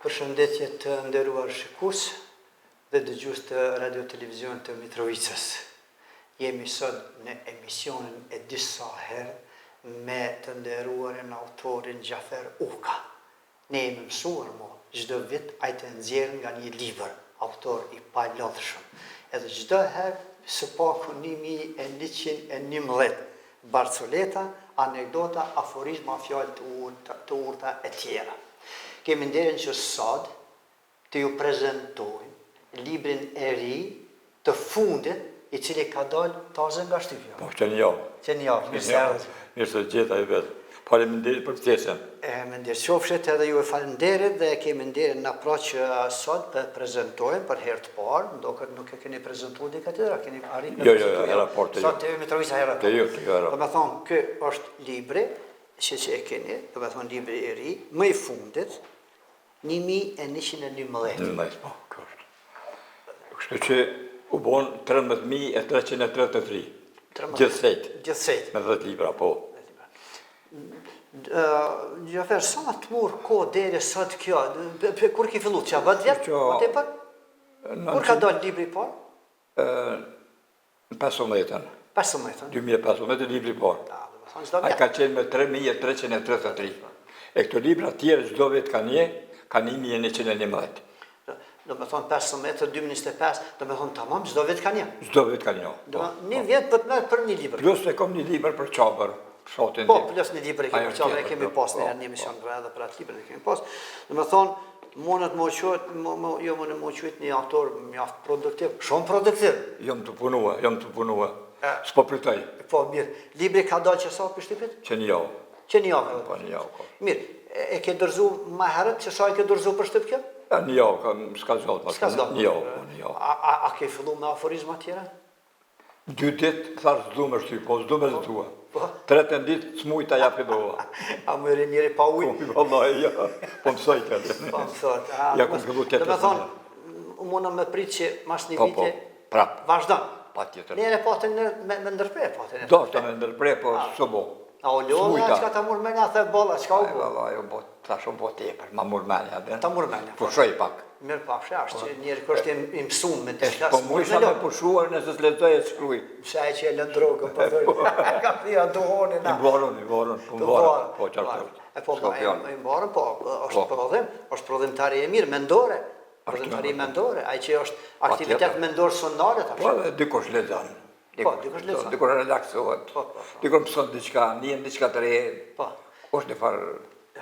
Përshëndetje të nderuar shikues dhe dëgjues të Radio Televizionit të Mitrovicës. Jemi sot në emisionin e disa herë me të nderuarin autorin Xhafer Uka. Ne jemi mësuar mo, çdo vit ai të nxjerr nga një libër, autor i palodhshëm. Edhe çdo herë së paku 1111 barcoleta, anekdota, aforizma, fjalë të urta, të urta e tjera. Kemi nderin që sot të ju prezentojmë librin e ri të fundit, i cili ka dalë taze nga shtypi. Po, që një javë. Që një javë, mirë se erdhët. Mirë se gjeta i vetë. Faleminderit për ftesën. E, me nder qofshit edhe juve faleminderit dhe kemi nderin na pra që sot po e prezentojmë për herë të parë, ndoshta nuk e keni prezentuar dika tjetër, a keni arrit me Jo, jo, jo, hera parë te ju. Sot TV Mitrovica hera parë. Te ju, te ju hera. Do me thonë, ky është libri, që që e keni, do me thonë libri i ri, më i fundit, 1111. 11, po, kjo është. Kështu që u bon 13.333. Gjithsejt. Gjithsejt. Me 10 libra, po. Xhafer, sa të mori kohë deri sot kjo? Kur ke fillu? Që 10 vjet? Po tepër? Kur ka dalë libri i parë? Në 15-ën. 15-ën. 2015 libri i parë. Ai ka qenë me 3333. E këto libra tjerë çdo vit ka një, ka 1111. Do me thonë 15, 2025, do me thonë tamam, çdo vit ka një. Çdo vit ka një. Do me po. një vjet për të merr për një libër. Plus e kom një libër për Çabër, fshatin Po, plus një libër e kemi për Çabër, e kemi pas një herë një emision po. edhe për atë libër e kemi pas. Do me thonë, mundet me u qujt, jo mundet me u qujt një autor mjaft produktiv, shumë produktiv. Jom tu punua, jom tu punua. S'po pritoj. Po, mirë. Libri ka dalë që sa prej shtypit? Që një javë. Që një javë. Po, një javë, po. Mirë, e ke dorëzu ma herët, që sa e ke dorëzu për shtyp kjo? E, një javë, ka, s'ka zgjat, s'ka zgjat. Një javë, po, një javë. A, a, a ke fillu me aforizma tjera? Dy ditë, thash s'du me shtyp, po s'du me po, lexua. Po. Tretën ditë, s'mujta ja fillova. A më rri njeri pa ujë? Po, vallahi, ja, po mësoj këtë. Po mësoj. Ja, kom fillu tjetër. Do me thonë, mundë me prit që mas një po, po, vite, prap. Vazhdon. Pa tjetër. Njerë e patë në, me, me ndërpre, patë në. Do të me ndërpre, po s'u bo. A u lodhe, çka ta mur menja, the boll, çka u bo? Valla, jo bo, tash u bo tepër, ma mur menja. Ta mur menja. Po. Pushoj pak. Mirë pafshe, ashtë që njeri kështë i, i mësum me diçka. Po mujsha me pushuar nëse s'lexoj e s'shkruj. Pse ai që e lën drogën, po thoj. Ka thia duhonin. I mbarën, i mbarën, po mbarën. Po qartë. E po, i mbarën, po, është po. prodhim, është prodhimtari e mirë, mendore. Prodhimtari mendore, ai që është aktivitet mendor s'u ndalet tash. Po edhe dikush lexon. Po, dikush lexon. Dikush relaksohet. Po, po, po. Dikush mëson diçka, ndjen diçka të re. Po. Është një farë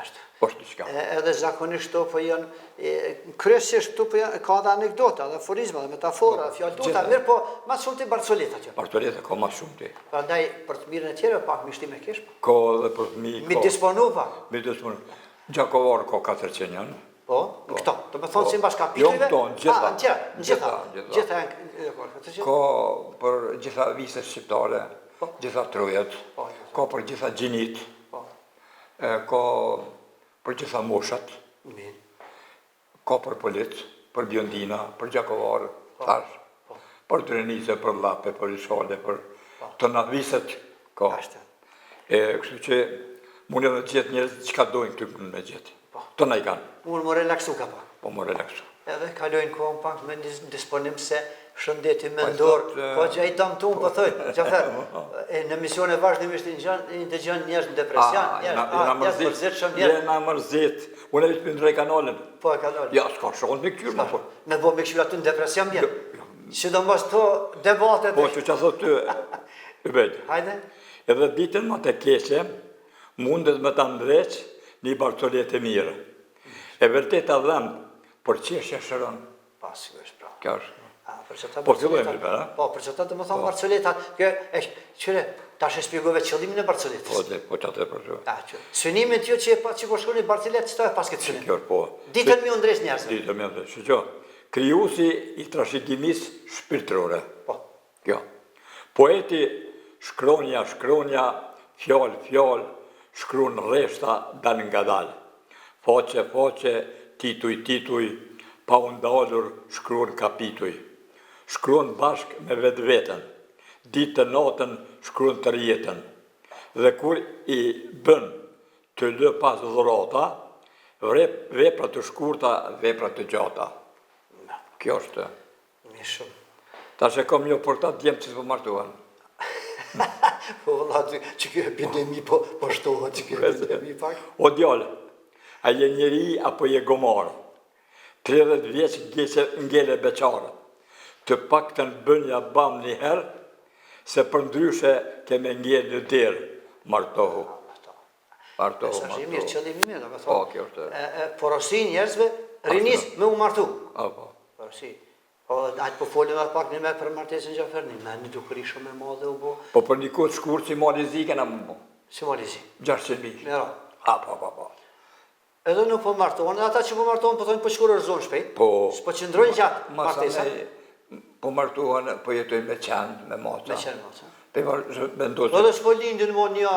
është. Është diçka. Edhe zakonisht këto po janë kryesisht këtu po janë ka edhe anekdota, edhe aforizma, edhe metafora, po, fjalë të urta, mirë po ma shumë ti barcoleta që. Barcoleta ka ma shumë ti. Prandaj për të mirën e tjerëve pak mi shti me kesh. Ka edhe për fëmijë. Mi disponu pak. Mi disponu. Gjakovar ka 400 janë. Po, në këto. Do me thonë po. simbas kapitujve? Jo, në këto, në gjitha. A, në gjitha, në gjitha. Gjitha janë, po, Ka për gjitha viset shqiptare, po. gjitha trojet, po, ka për gjitha gjinit, po. ka për gjitha moshat, ka për polic, për bjondina, për gjakovarë, thash, për Drenice, për Llape, për Ishale, për të na viset ka. E, kështu që mund edhe të gjetë njerëz çka dojnë këty mund me gjetë. Po. Të na i kanë. Mund me relaksu ka pak. Po, me relaksu. Edhe kalojnë kohën pak me disponim se shëndeti mendor, po që ai dëmtuar po thoj, Xhafer, e në emisione vazhdimisht i dëgjon, i dëgjon njerëz në depresion, njerëz jena mërzit, mërzitshëm, njerëz. Jena mërzit. Unë e veç ndroj kanalin. Po e kanalin. Ja, s'ka shon me kqyr më po. Me bo me kqyr aty në depresion vjen. Jo, jo. Sidomos to debatet. Po, që që thot ty, Ybet. Hajde. Edhe ditën më të keqe, mundet me ta ndreq një barcoletë e mirë. E vërteta dhemb, por qeshja shëron. Po, sigurisht, pra. Kjo është. A, për që ta Po, fillojmë, për, a? Po, për që ta të më thonë po. barcoleta, kjo, e, qyre, tash e shpjegove qëllimin e barcoletës. Po, dhe, po, që atë e për që. A, që, synimin të ju që e pa, që po shkruani barcoletë, që ta e pas këtë synim. Kjo është, po. Ditën mi u ndreq njerëzve. Ditën mi u ndreq, që, krijuesi i trashëgimisë shpirtërore. Po. Kjo. Poeti shkronja shkronja, fjalë fjalë, shkruan rreshta dalngadalë. Faqe faqe, tituj tituj, pa u ndalur shkruan kapituj. Shkruan bashkë me vetveten. Ditë e natën shkruan tërë jetën. Dhe kur i bën të lë pas dhurata. Vepra të shkurta, vepra të gjata. Kjo është. Mirë shumë. Tash e kom jo për këta djem që s'po martohen. Po vëlla, që kjo epidemi po, po shtohet, që kjo epidemi pak. O djalë, a je njeri apo je gomar? 30 vjeç ngece ngele beqar. Të paktën bënja bam një herë, se përndryshe ke me ngel në derë. Martohu. Martohu, martohu. Mirë, qëllimi mirë, do me thonë. Po, kjo është. E, porosi njerëzve, rinisë me u martu. Po, po. Porosi. Po, hajt po folim edhe pak një me për martesën Xhafer, një me një dukuri shumë e madhe u bo. Po për një kohë të shkurt si Mali i Zi kena me bo. Si Mali i Zi? 600.000. Mira. A, po, po, po. Edhe nuk po martohen, edhe ata që po martohen po thonë po shkurorëzohen shpejt. Po. S'po qëndrojnë gjatë martesa. Po martohen, po jetojnë me qen, me maca. Me qen, maca. Po vendosin. Po edhe s'po lindin mo një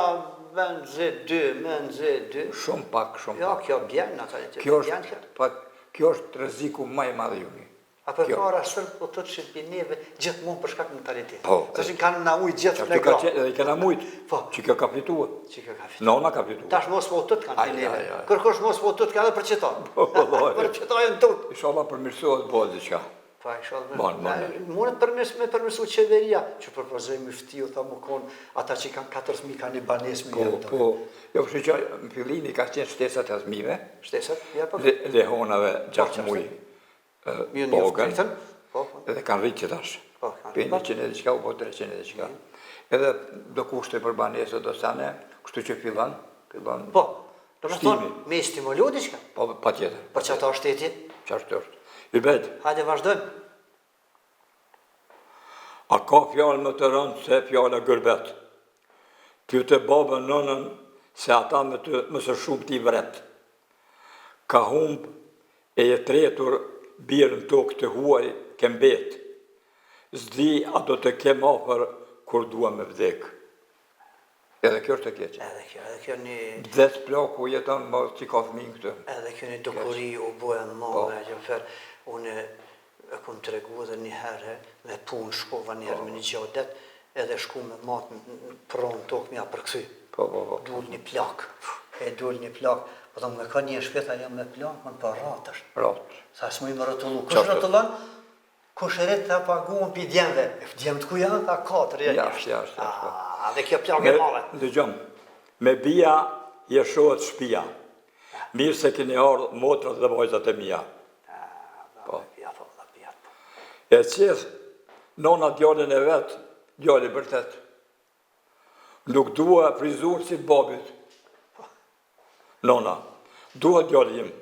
me nxe dy, me nxe dy. Shumë pak, shumë pak. Jo, kjo bjen ata. Kjo është, pa, kjo është rreziku më i madh joni. A përpara serbët po tutshin pi neve gjithmonë për shkak mentalitetit. Po. Thoshin kanë na mujt gjithë me gra. Edhe i kena mujt. Po. Që kjo ka fituar. Që kjo ka fituar. Nona ka fituar. Tash mos po tut kanë pi neve. Kërkush mos po tut ka edhe për qëto. Po, po, po. Për qëto janë tut. Inshallah përmirësohet bëhet diçka. Po inshallah. Bon, bon. Mundet përmirës me përmirësu qeveria që propozoi myftiu tha më kon ata që kanë katër fëmijë kanë një banesë me Po, po. Jo, kështu që në fillimi ka qenë shtesat e fëmijëve. Shtesat, ja po. Lehonave 6 muaj. Pogën, po, po. edhe kanë rritë që tash. Po, Prej 100 e diçka, u bo 300 e diçka. Mm. Edhe do kushte për banesë, do sene, kështu që fillon, fillon. Po, do me thonë, me i stimulu diçka? Po, pa tjetër. Për që ato është shteti? Që është është. I bet. Hajde, vazhdojmë. A ka fjalë më të rëndë se fjala gurbet? Pyete babën nënën se ata më të më së shumti vret. Ka humb e je tretur bir në tokë të huaj ke mbet. S'di a do të kem afër kur dua me vdek. Edhe kjo është e keqe. Edhe kjo, edhe kjo një Vdes plaku jeton më si ka fëmijë këtë. Edhe kjo një dukuri u bo e madhe, po. Xhafer, unë e kom tregu edhe një herë me punë shkova një herë po. me një gjeodet, edhe shku me mat pronë tokë me ja përkthy. Po, po, po. Dul një plak, e dul një plak, po thom me ka një shpi, tha jam me plakun, po ratë është. Ratë. Tha s'muj me rrotullu. Kush rrotullon? Kushërit tha paguhen pi djemve. E djemtë ku janë? Tha katër janë. Jashtë, jashtë, jashtë. Po. Ah, dhe kjo plagë e madhe. Dëgjom, me bija hjeshohet shpia. Mirë se keni ardhë motrat dhe vajzat e mia. Po. Ja, po, po. E qeth nona djalin e vet, djali bërtet. Nuk dua frizurë si të babit. Nona, dua djali im,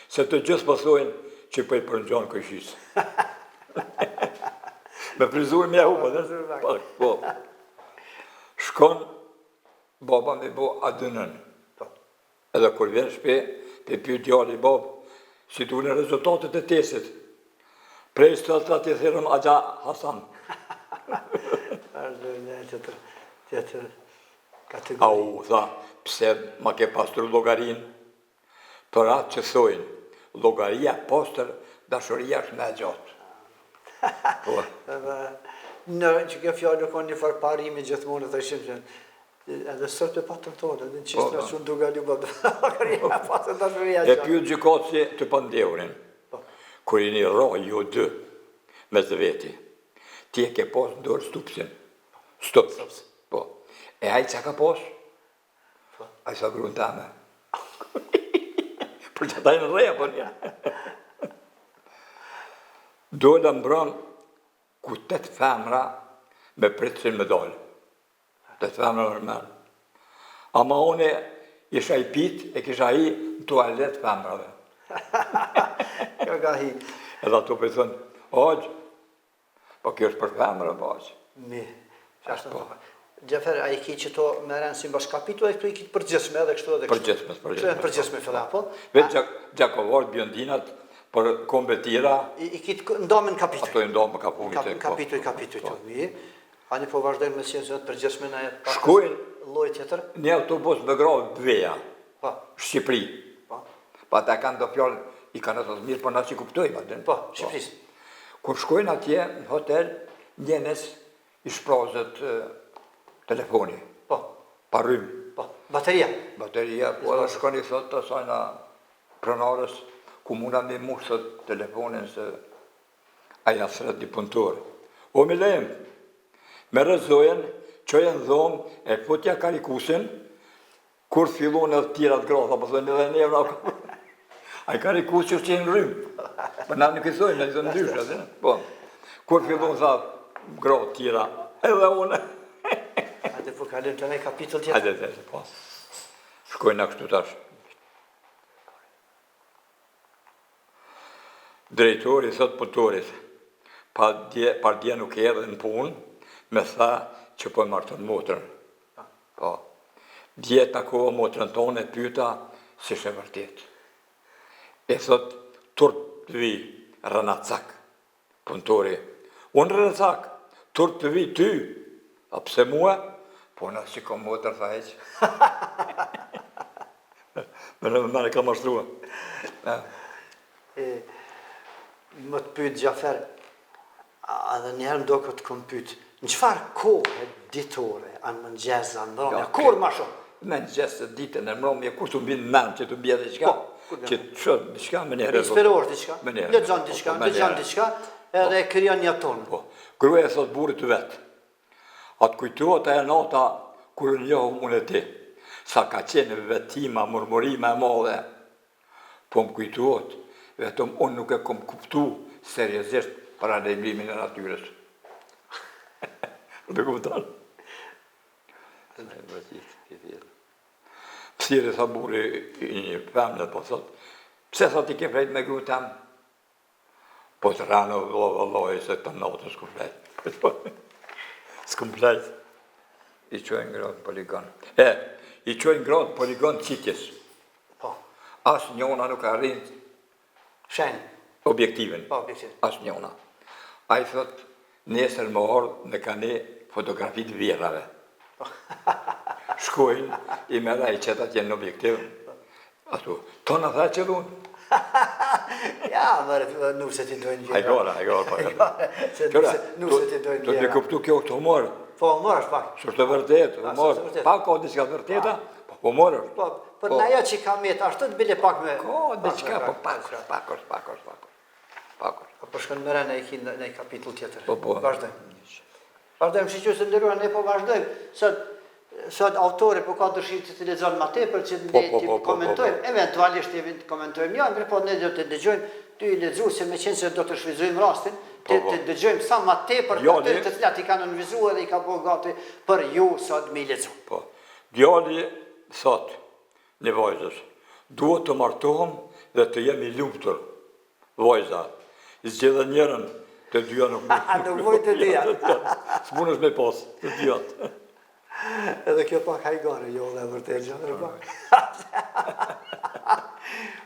se të gjithë po thojnë që po i përngjan kojshisë. Me frizurë me humë, dhe? Po, po. Shkon baba me bo ADN-në. Po. Edhe kur vjen n'shpi, pe pyet djali babë, si dulën rezultatet e testit. Prej sot tha t'i thirrëm Axha Hasan. Tjetër, tjetër kategori. Au, tha, pse ma ke pastru llogarinë? Për atë që thojnë, llogaria e pastër, dashuria është më e gjatë. Po. Në që kjo fjalë ka një farë parimi gjithmonë e thëshim që Edhe sot e patëm tonë, edhe në qisë në që duga ljuba, patëm dashuria E pyet gjykatësi të pandehurin, po. kur jeni rrah ju dy, me të veti, ti e ke pas në dorë stupsin, stups, po, e ai ça ka pas? Po. Ai tha grun teme. Për që ta në rreja, po një. Dola mbram, ku tetë femra me pritsin me dalë. Tetë femra me mërë. Ama une isha i pit e kisha hi në tualet femrave. Kjo ka hi. Edhe ato po i thonë, hoxhë, po kjo është për femra, po hoxhë. Mi, qashtu po. Xhafer, a i ki qëto me rend si bash kapitull, e këtu i ki të përgjithshme edhe kështu edhe kështu? Përgjithshme, përgjithshme. Kështu përgjithshme filla, po? Vetë Gjakovarët, Bjondinat, për kombe tjera. I, i ki të ndame në kapituj? Ato i ndame në kapituj. Kapituj, kapituj, po. mi. Ani po vazhdojmë me qenë të përgjithshme na jep pak Shkojnë lloj tjetër. Një autobus me gra të veja. Po. Shqipëri. Po. Po ata kanë do fjalë i kanë ato të mirë, po na s'i kuptojmë atë. Po, Shqipërisë. Kur shkojnë atje në hotel, njenës i shprazet telefoni. Po. Pa rrymë. Po. Bateria. Bateria, po edhe shkon i thotë asajna. Pronarës, ku muna me mush thot telefonin se ai ja thret një punëtor. O Milaim, merre Zojën, çoje në dhomë, e futja karikusin, kur fillon edhe tjerat gra, tha, po thonë edhe neve na Ai karikus që është që në rrymë. Po na nuk i thojmë, na i thojmë ndryshe, atë. Po. Kur fillon tha gra tjera, edhe unë. Hajde po kalojmë te një kapitull tjetër. Hajde, hajde, po. Shkojna kështu tash. Drejtori i thot punëtorit, pardje, pardje nuk erdhe në punë, më tha që po e marton motrën. Po. Dje takova motrën tonë e pyeta si është e vërtetë. E thot, turp të vi, rrenacak. Punëtori, Unë rrenacak, turp të vi ty! A pse mua? Po unë s'i kom motër, tha hiç. Me në më ka mashtrua. E, me të pyet Xhafer, edhe njëherë më doket të kom pyet, në çfarë kohe ditore, a në mëngjes, a në mbrëmje, ja, kur ma shumë? Në mëngjes, ditën, në mbrëmje, kur të mbin në që të mbje diçka, po, që të shoh diçka më njëherë. Inspirohesh diçka, lexon diçka, po, dëgjon diçka, edhe po. krijon një ton. Po. Gruaja thot burrit të vet. A të kujtohet ajo nata kur u njohëm unë e ti? Sa ka qenë vetima, murmurima e madhe. Po më kujtohet, vetëm unë nuk e kom kuptu seriozisht paralajmërimin e natyrës. Nuk e kupton? Pse tha burri i një femne, po thot, pse tha ti ke flejt me grun tem? Po të rrena vëlla vallahi se të natën s'kum flejt. Po, s'kum flejt. I çojnë gratë në poligon. E, i çojnë gratë në poligon të qitjes. Po. As njona nuk arrin shenjë. Objektivin. Po, objektivin. As njona. Ai thot, nesër me ardhë me ka ne fotografi të vjehrrave. Shkojnë, i merr ai qet atje në objektiv, Ato, tona tha që dhunë. Ja, mërë, nuset i dojnë vjehrra. Hajgare, hajgare, pa ka. Nuset i dojnë vjehrra. Do të kuptu kjo këtë humor. Po, humor është pak. S'është e vërtet, humor. Pak ka diçka të vërteta, po humor është. Po, për po. në ajo që ka metë, ashtu të bile pak me... Ka diçka, po pak, pak është, pak është, pak është. Pak është. Po, po shkon mëre në një kapitull tjetër. Po, po. Vazhdojmë. Vazhdojmë shikues të nderuar, ne po vazhdojmë. Sot sot autori po ka dëshirë që të lexon më tepër që ne po, po, të po, komentojmë, eventualisht të komentojmë jo, mirë po ne do të dëgjojmë ty i lexu se meqenëse do të shfrytëzojmë rastin, të, të dëgjojmë sa më tepër të atyre të cilat i kanë nënvizuar dhe i ka bërë gati për ju sot me i lexu. Po. Djali thot një vajzës, duhet të martohem dhe të jem i lumtur. Vajza, zgjidhe njërën, të dyja nuk mund. Nuk mund të dyja. S'mundesh me pas, të dyja. Edhe kjo pak hajgare, jo dhe vërtet gjë, dhe pak.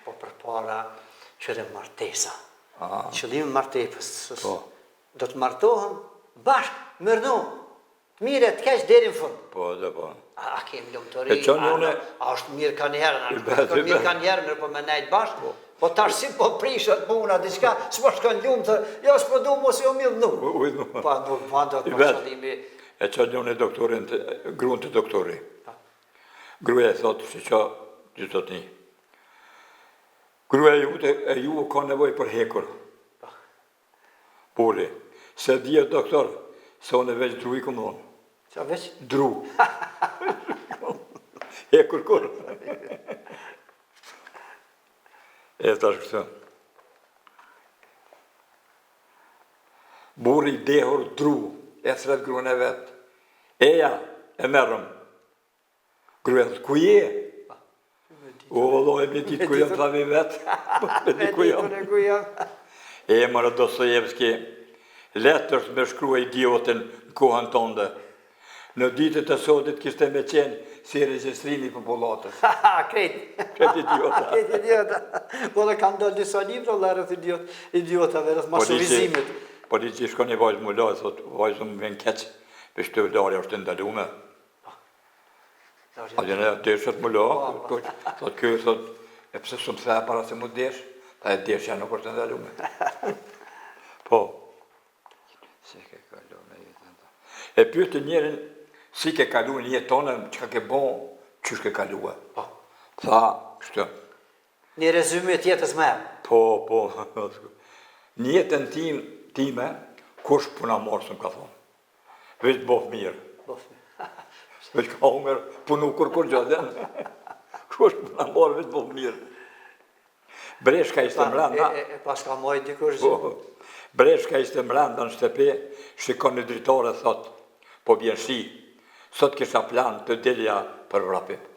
Po përpara, qyre martesa. Qëllimi martesës. Po. Do të martohem bashkë, me rrnu, Të mirë e të keq deri në fund. Po, dhe po. A, a kem lumturi, a, a, a është mirë ka njëherë, a është mirë ka njëherë, mirë po me nejtë bashkë, po. po tash si po prishet puna, diçka, s'po shkon lumtur, jo s'po du mos jo mi dhnu. Po, nuk po do të po qëllimi. E çon njëri doktorin, gruan te doktori. Po. Gruaja i thotë, si që, ti thotë një. Gruaja jute e ju ka nevojë për hekur. Po. Burri, S'e di o doktor, se unë veç dru i kom dhonë. Qa veç? Dru. Hekur kur. E tash kështu. Burri i dehur dru, e thret gruan e vet. Eja, e merrëm. Gruaja thotë, ku je? O, vëlla, me ditë ku jam, tha mi vetë. Me ditë ku jam. E, more Dostojevski, lehtë është me shkrua idiotin në kohën tonde. Në ditët e sotit kishte me qenë si regjistrimi i popullatës. Krejt. Krejt idiota. Krejt idiota. Po dhe kanë dalë disa libra, dhe rreth idiot, idiotave, rreth masovizimit. Polici shkon një vajzë mu la, thot, vajzë më vjen keq, veç te larja është e ndalume. A dhe në deshët më la, po, po. thot kjo, thot, e pse s'më the para se mu desh, tha e deshja nuk është e ndalume. Po, si ke kalu në jetën të. E pyetën njerin, si ke kalu në jetën tonë, çka ke bo, qysh ke kalue. Po. Tha, kështu. Një rezyme të jetës më jep. Po, po. Në jetën tim, time, kush puna marë s'më ka thonë. Veç boftë mirë. Boftë mirë. Veç ka hongër, punu kur kur gjë, dhe. Kush puna marë, veç boftë mirë. Breshka ishte mrenda. E, e, e paska majt dikush Po, Breshka ishte mrenda në shtëpi, shikon në dritare, thot, po bjen shi. Sot kisha plan të dilja për vrapim.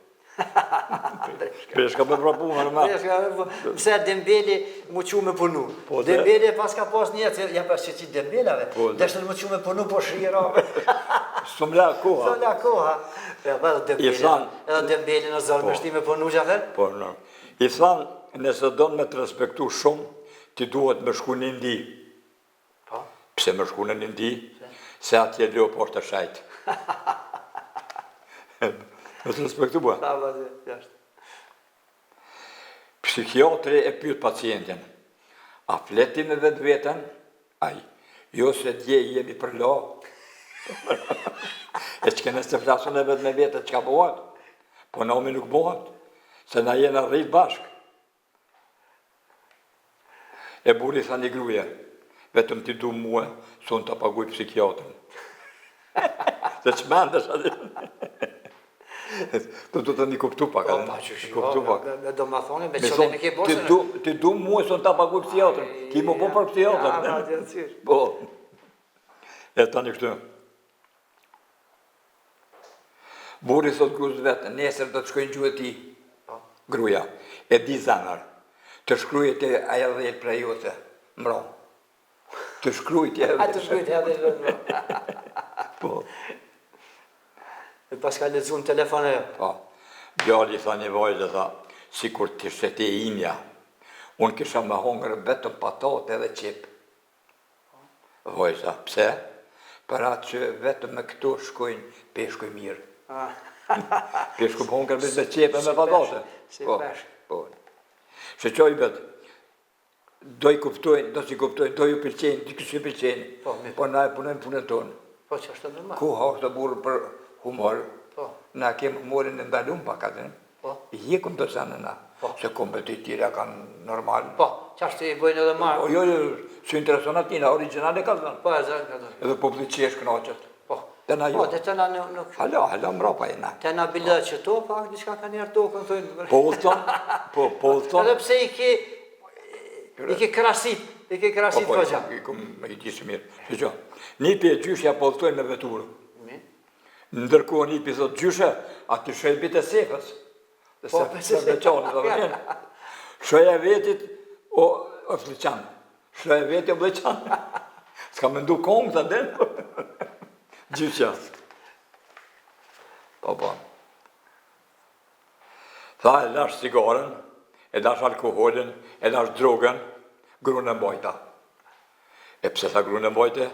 Breshka me vrapu, më në Breshka me vrapu. Pse dembeli m'u çu me punu. Po, dembeli e paska pas një, ja pas që qi dembelave. Po, Deshtën m'u çu me punu, po shi ra. S'më la koha. S'më la koha. Ja, edhe dembeli. Edhe dembeli në zorë po. me shti me punu gjatë. Po, në. I thanë, nëse don me të respektu shumë, ti duhet me shku në Indi. Po. Pse me shku në Indi? Se atje lopa është e shajtë. Me të respektu po. Pa, po, jashtë. Psikiatri e pyet pacientin, a flet ti me vetveten? Ai, jo se dje jemi përla. e çka nëse flasun e vetë me vete, çka bëhet? Po nami nuk bëhet, se na jena rrit bashkë. E burri tha një gruje, vetëm ti du mue, se unë ta paguj psikiatrin. Se që mendesh aty. Të du të një kuptu pak, po, pa, që kuptu pak. Me do ma thonë, me qëllim e ke bosën. Ti du, ti du mue, se unë ta paguj psikiatrin. Ki më po për psikiatrin. Po. E tani kështu. Burri thot gruas vet, nesër do të shkoj në gjueti. Po. Gruja, e di zemër. Të shkrujt ajo dhelpra jote, mron. Të shkrujt ajo dhelpra. Të shkrujt ajo dhelpra mron. Po. E paska lexu në telefon ajo. Po. Djali tha një vajze, tha, sikur të ishe ti imja, unë kisha me hongër vetëm patate edhe qepë. Vajza, pse? Për atë që vetëm me këto shkojnë peshku i mirë. Ah. Peshku po hongër me qepë me patate. Si po, peshk. Po. Se qoj bet, do i kuptojnë, do s'i kuptojnë, do ju pëlqejnë, do s'i pëlqejnë. Po, po na e punojmë punën tonë. Po, që është normal. Koha është burrë për humor. Po. Na kemë humorin e ndalum pak atë. Po. I hjekum do sene na. Po. Se kombet e tjera kanë normal. Po, qashtu i bëjnë edhe ma. Po, jo, jo, s'u intereson atina, origjinal e ka zënë. Po, e zënë, ka zënë. Edhe populli qesh knaqet. Po. Te na jo. Po, te na nuk. Hala, hala mrapa jena. Te na bile që to, pak diçka ka njerë tokën, thojnë. Po udhëton, po, po udhëton. Edhe pse i ke, i ke krasit, i ke krasit po, po, po, i kum, i di si mirë. Shqo, nipi e gjyshja po udhëtojnë me veturë. Ndërkohë nipi thot gjyshe, a t'i lshoj bijtë e Sefës? Dhe po, se se veçonë, dhe vjen. Lshoja vetit, o, o flliqan. Lshoja vetit, o flliqan. S'ka mendu kongë, të den. Gjyshja. Po, po. Tha e lash cigaren, e lash alkoholin, e lash drogën, grun e mbajta. E pse tha grun e mbajte?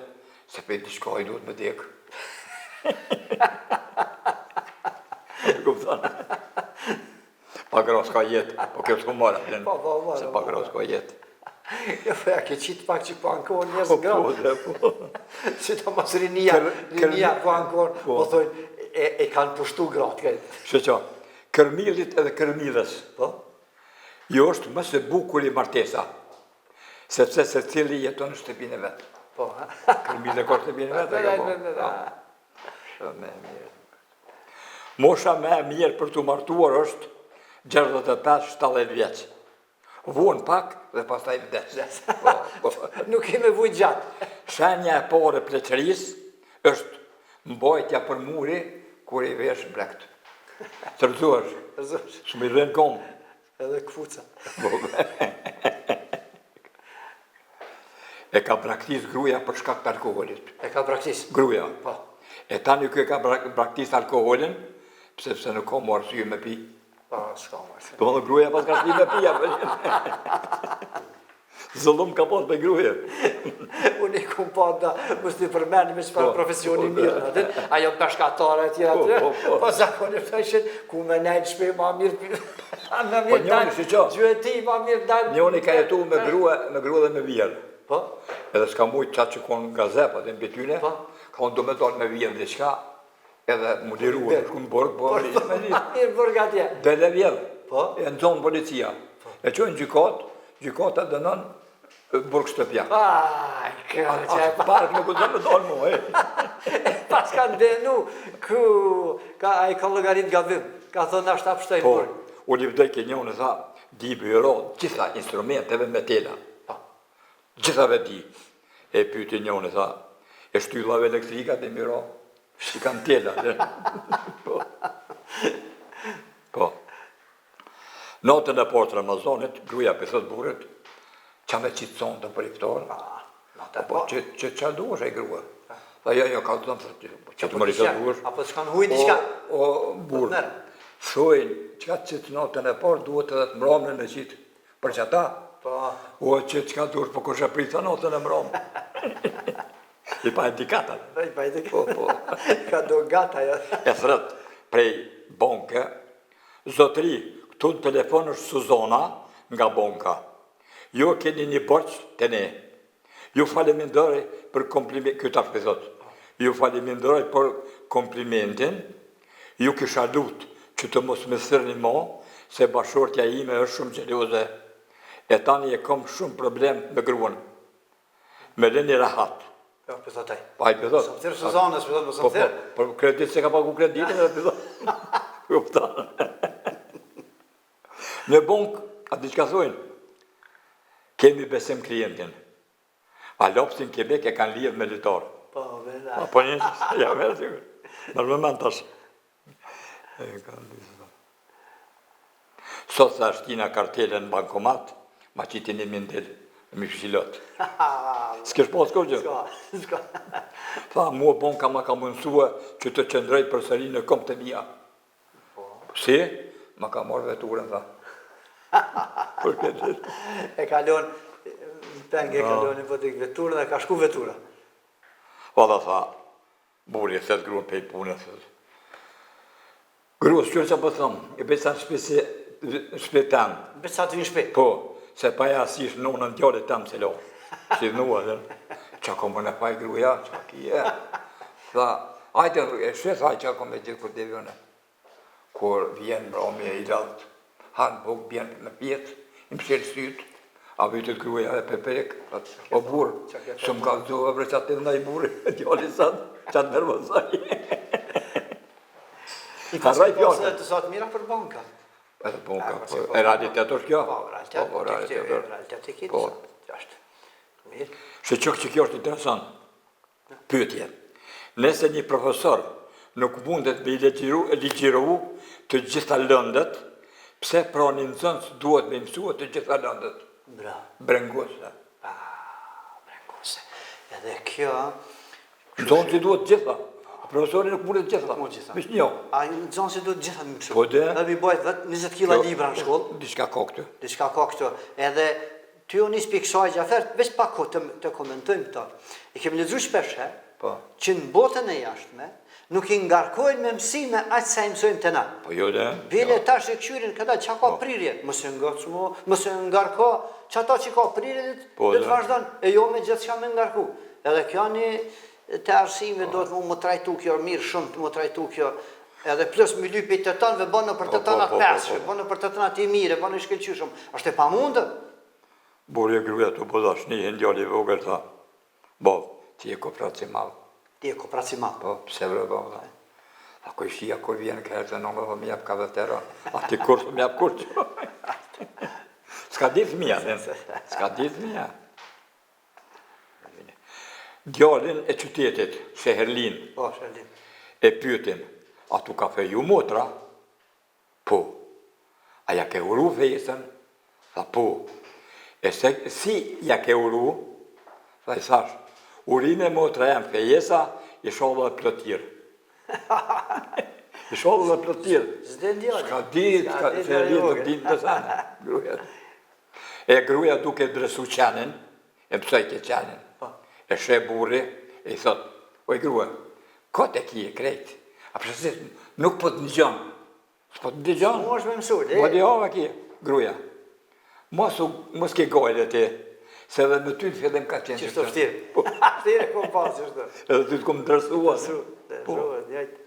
Se prej diçka i duhet me dek. E kupton? Pa gra s'ka jetë, po kjo s'ku marrë, po, po, po, se pa gra s'ka jetë. Jo, po ja ke qitë pak që po ankohen njerëz po, gra. Po, po. Si të mos rinia, rinia po ankohen, po, po thojnë, e, e kanë pushtu gratë këtë. Shë që, kërmillit edhe kërmillës, po? Jo është më së bukuri martesa. Sepse secili jeton në shtëpinë e vet. Po. Kërmilli ka shtëpinë e vet, e ka po. Shumë e mirë. Mosha më e mirë për t'u martuar është 65-70 vjeç. Vonë pak dhe pastaj vdes. Po, po. Nuk kemi vujt gjatë. Shenja e parë e pleqërisë është mbajtja për muri kur i vesh brekt. Të rrëzuash. Rrëzuash. S'më i rënë komë. Edhe këpuca. E ka braktis gruja për shkak të alkoholit. E ka braktis? Gruja. Po. E tani ky e ka braktis alkoholin, pse pse nuk ka më arsye me pi. Po, s'ka më arsye. Do të gruja pas ka shpi me pi, apo. Zullum ka pas me gruje. Unë i kum pa da, mos t'i përmend me çfarë po, profesioni po, mirë, atë. Ajo peshkatare etj po, etj. Po, po. po zakonisht thoshin ku me nejt n'shpi ma mirë. Ma mirë po, dal. Gjueti ma mirë dal. Njoni ka jetu me grua, me grua dhe me vjell. Po. Edhe s'ka mujt qatë që konë nga zep, atë në bityne, po. ka unë do me dalë me vjell diçka, edhe mu liru, në shku në burg, po, po, me lirë. Mirë burg atje. Del e vjell. Po. E nxonë policia. Po. E çojnë gjykatë, gjykata dënon burg shtëpiak. Aj, kë, që e pa. Park nuk u do me dalë mu, e. Pas ka dënu, ku, ka, ai ka llogarit gabim, ka thonë ashtë apshtoj po, burg. Po, u livdoj ke njënë, tha, di byro, gjitha instrumenteve me tela. Po. Gjithave di. E pyti njënë, tha, e shtyllave elektrika dhe miro, i kanë tela. po. Po. Natën e parë të Ramazanit, gruaja po i thot burrit, ça me qitë sonte për iftar? Nata Po, që që ça duash ai grua? Tha jo, jo, ka të dhëmë, thotë, po që të mëri të duash. Apo të shkon huj diçka. O, o burrë, thojnë, çka të qitë natën e parë, duhet edhe të mramën me qitë. Për qata? Po. O, që çka duash, po kush e prit natën e mramë. I pa edukata. I pa edukata. Po, po. Ka do gata, jo. E thërret prej banke, Zotëri, këtu në telefon është Suzona nga banka. Ju e keni një borxh te ne. Ju faleminderoj për komplimentin, ky tash po i thotë. Ju faleminderoj për komplimentin. Ju kisha lut që të mos më thirrni mo, se bashkëshortja ime është shumë xheloze. E tani e kam shumë problem me gruan. Me lëni rahat. Jo, po thotë ai. Po ai po thotë. Mos thirr Suzanës, po thotë mos po, thirr. Po, po kredit se ka pagu kreditin edhe po thotë. Kupton. Në bankë, a di çka thonë? Kemi besim klientin. A lapsin kebek e kanë lidhë me litar. Po, be, da. Po, po një, ja, me, sigur. Në moment tash. E kanë lidhë. Sot tha shtina kartelën në bankomat, ma qiti një mindil, me fshi lot. S'kesh pas kurgjë? S'ka, s'ka. Tha, mua banka ma ka mundësua që të qëndroj përsëri në këmbë të mia. Po. Si? Ma ka marrë veturën, tha. Për këtë. E ka lon, peng e ka lon hipotekë veturën dhe ka shku vetura. Valla tha, Burri e thërret gruan pej punës. Grua, s'qyr ça po thom, e bëj sa në shpi si në shpi tem. Bëj sa të vi në shpi. Po, se pa ja si ishë nonën djalit tem se lo. Si nua, dhe. Qa ko më në faj gruja, qa kje. Tha, ajde, e sheh, tha, qa ko me gjithë kur të vjone. Kur vjen mbrëmje i lodht, han bukë bjen me fjet, i mshel sytë, a vytet gruaja e peprek, thot, o burr, s'më kallzove bre ça të ndaj burri, djali sot, ça të nervozoj. I pas Harroj pas fjalën. të sa të mira për banka. Edhe banka, Pa, po, e realitet është kjo. Po, realitet, Po, po, realitet është. realitet e kitë, Po. është. Mirë. Se që që kjo është interesant. Pyetje, Nëse një profesor nuk mundet me i ligjiru, ligjiru të gjitha lëndët, pse pra një nxënës duhet me i mësua të gjitha lëndët? Bravo. Brengose. Ah, brengose. Edhe kjo... Nxënësi duhet të gjitha. Profesori nuk mundet të gjitha. Nuk mund gjitha. Veç një. A nxënësi duhet të gjitha me mësu. Po de. Edhe mi bajt 10, 20 kila libra në shkollë. Diçka ka këtu. Diçka ka këtu. Edhe Ty u nis pi kësaj Xhafer, veç pak kohë të, të komentojmë këto. E kemi lexuar shpesh herë, po. që në botën e jashtme nuk i ngarkojnë me mësime aq sa i mësojmë te na. Po jo de. Bile jo. tash e kqyrin këta çka ka po. prirje, mos e ngacmo, mos e ngarko, qata që ka prirje po, do të vazhdon, e jo me gjithçka me ngarku. Edhe kjo një te arsimi po. duhet mu më trajtu kjo mirë shumë të më trajtu kjo Edhe plus me lyp të tanëve bënë për të Po, po, tënat po, po, pesë, po. bënë për të tënat i mirë, bënë i shkëlqyeshëm. Është e pamundur. Burri e gruaja tu bo dashni, hin djali i vogël tha, Babë, ti je koprac i madh. Ti je koprac i madh. Po, pse bre babë, tha. Tha, kojshia kur vjen ka herë te nona dhe më jep ka 10 euro, a ti kurrë s'më jep kurrë. S'ka ditë fëmija, s'ka ditë fëmija. Djalin e qytetit, Sheherlin. Po, Sheherlin. E pyetin, a t'u ka feju motra? Po. A ja ke uru fejesën? Tha, po. E se, si ja ke uru? Tha, i thash, urime motra jem fejesa, ishalla dhe plot tjerë. Ishalla dhe plot tjerë. S'din djali. S'ka ditë, s'ka ditë, nuk din të sene. E gruaja duke dresu qenin, e mësojke qenin. Po. E sheh burri, e i thot, oj grua, kot e kije krejt, a pse si, nuk po të ndëgjon, s'po të ndëgjon. Mu është me mësu, le. Po di hava kije, gruaja, mos, u, mos ke gajle ti, se edhe me ty në fillim ka qenë. Qështu vështirë. Po. Vështirë e kom pas qështu. Edhe ty të kom dresua. Dresu, dresu, Po. njëjtë.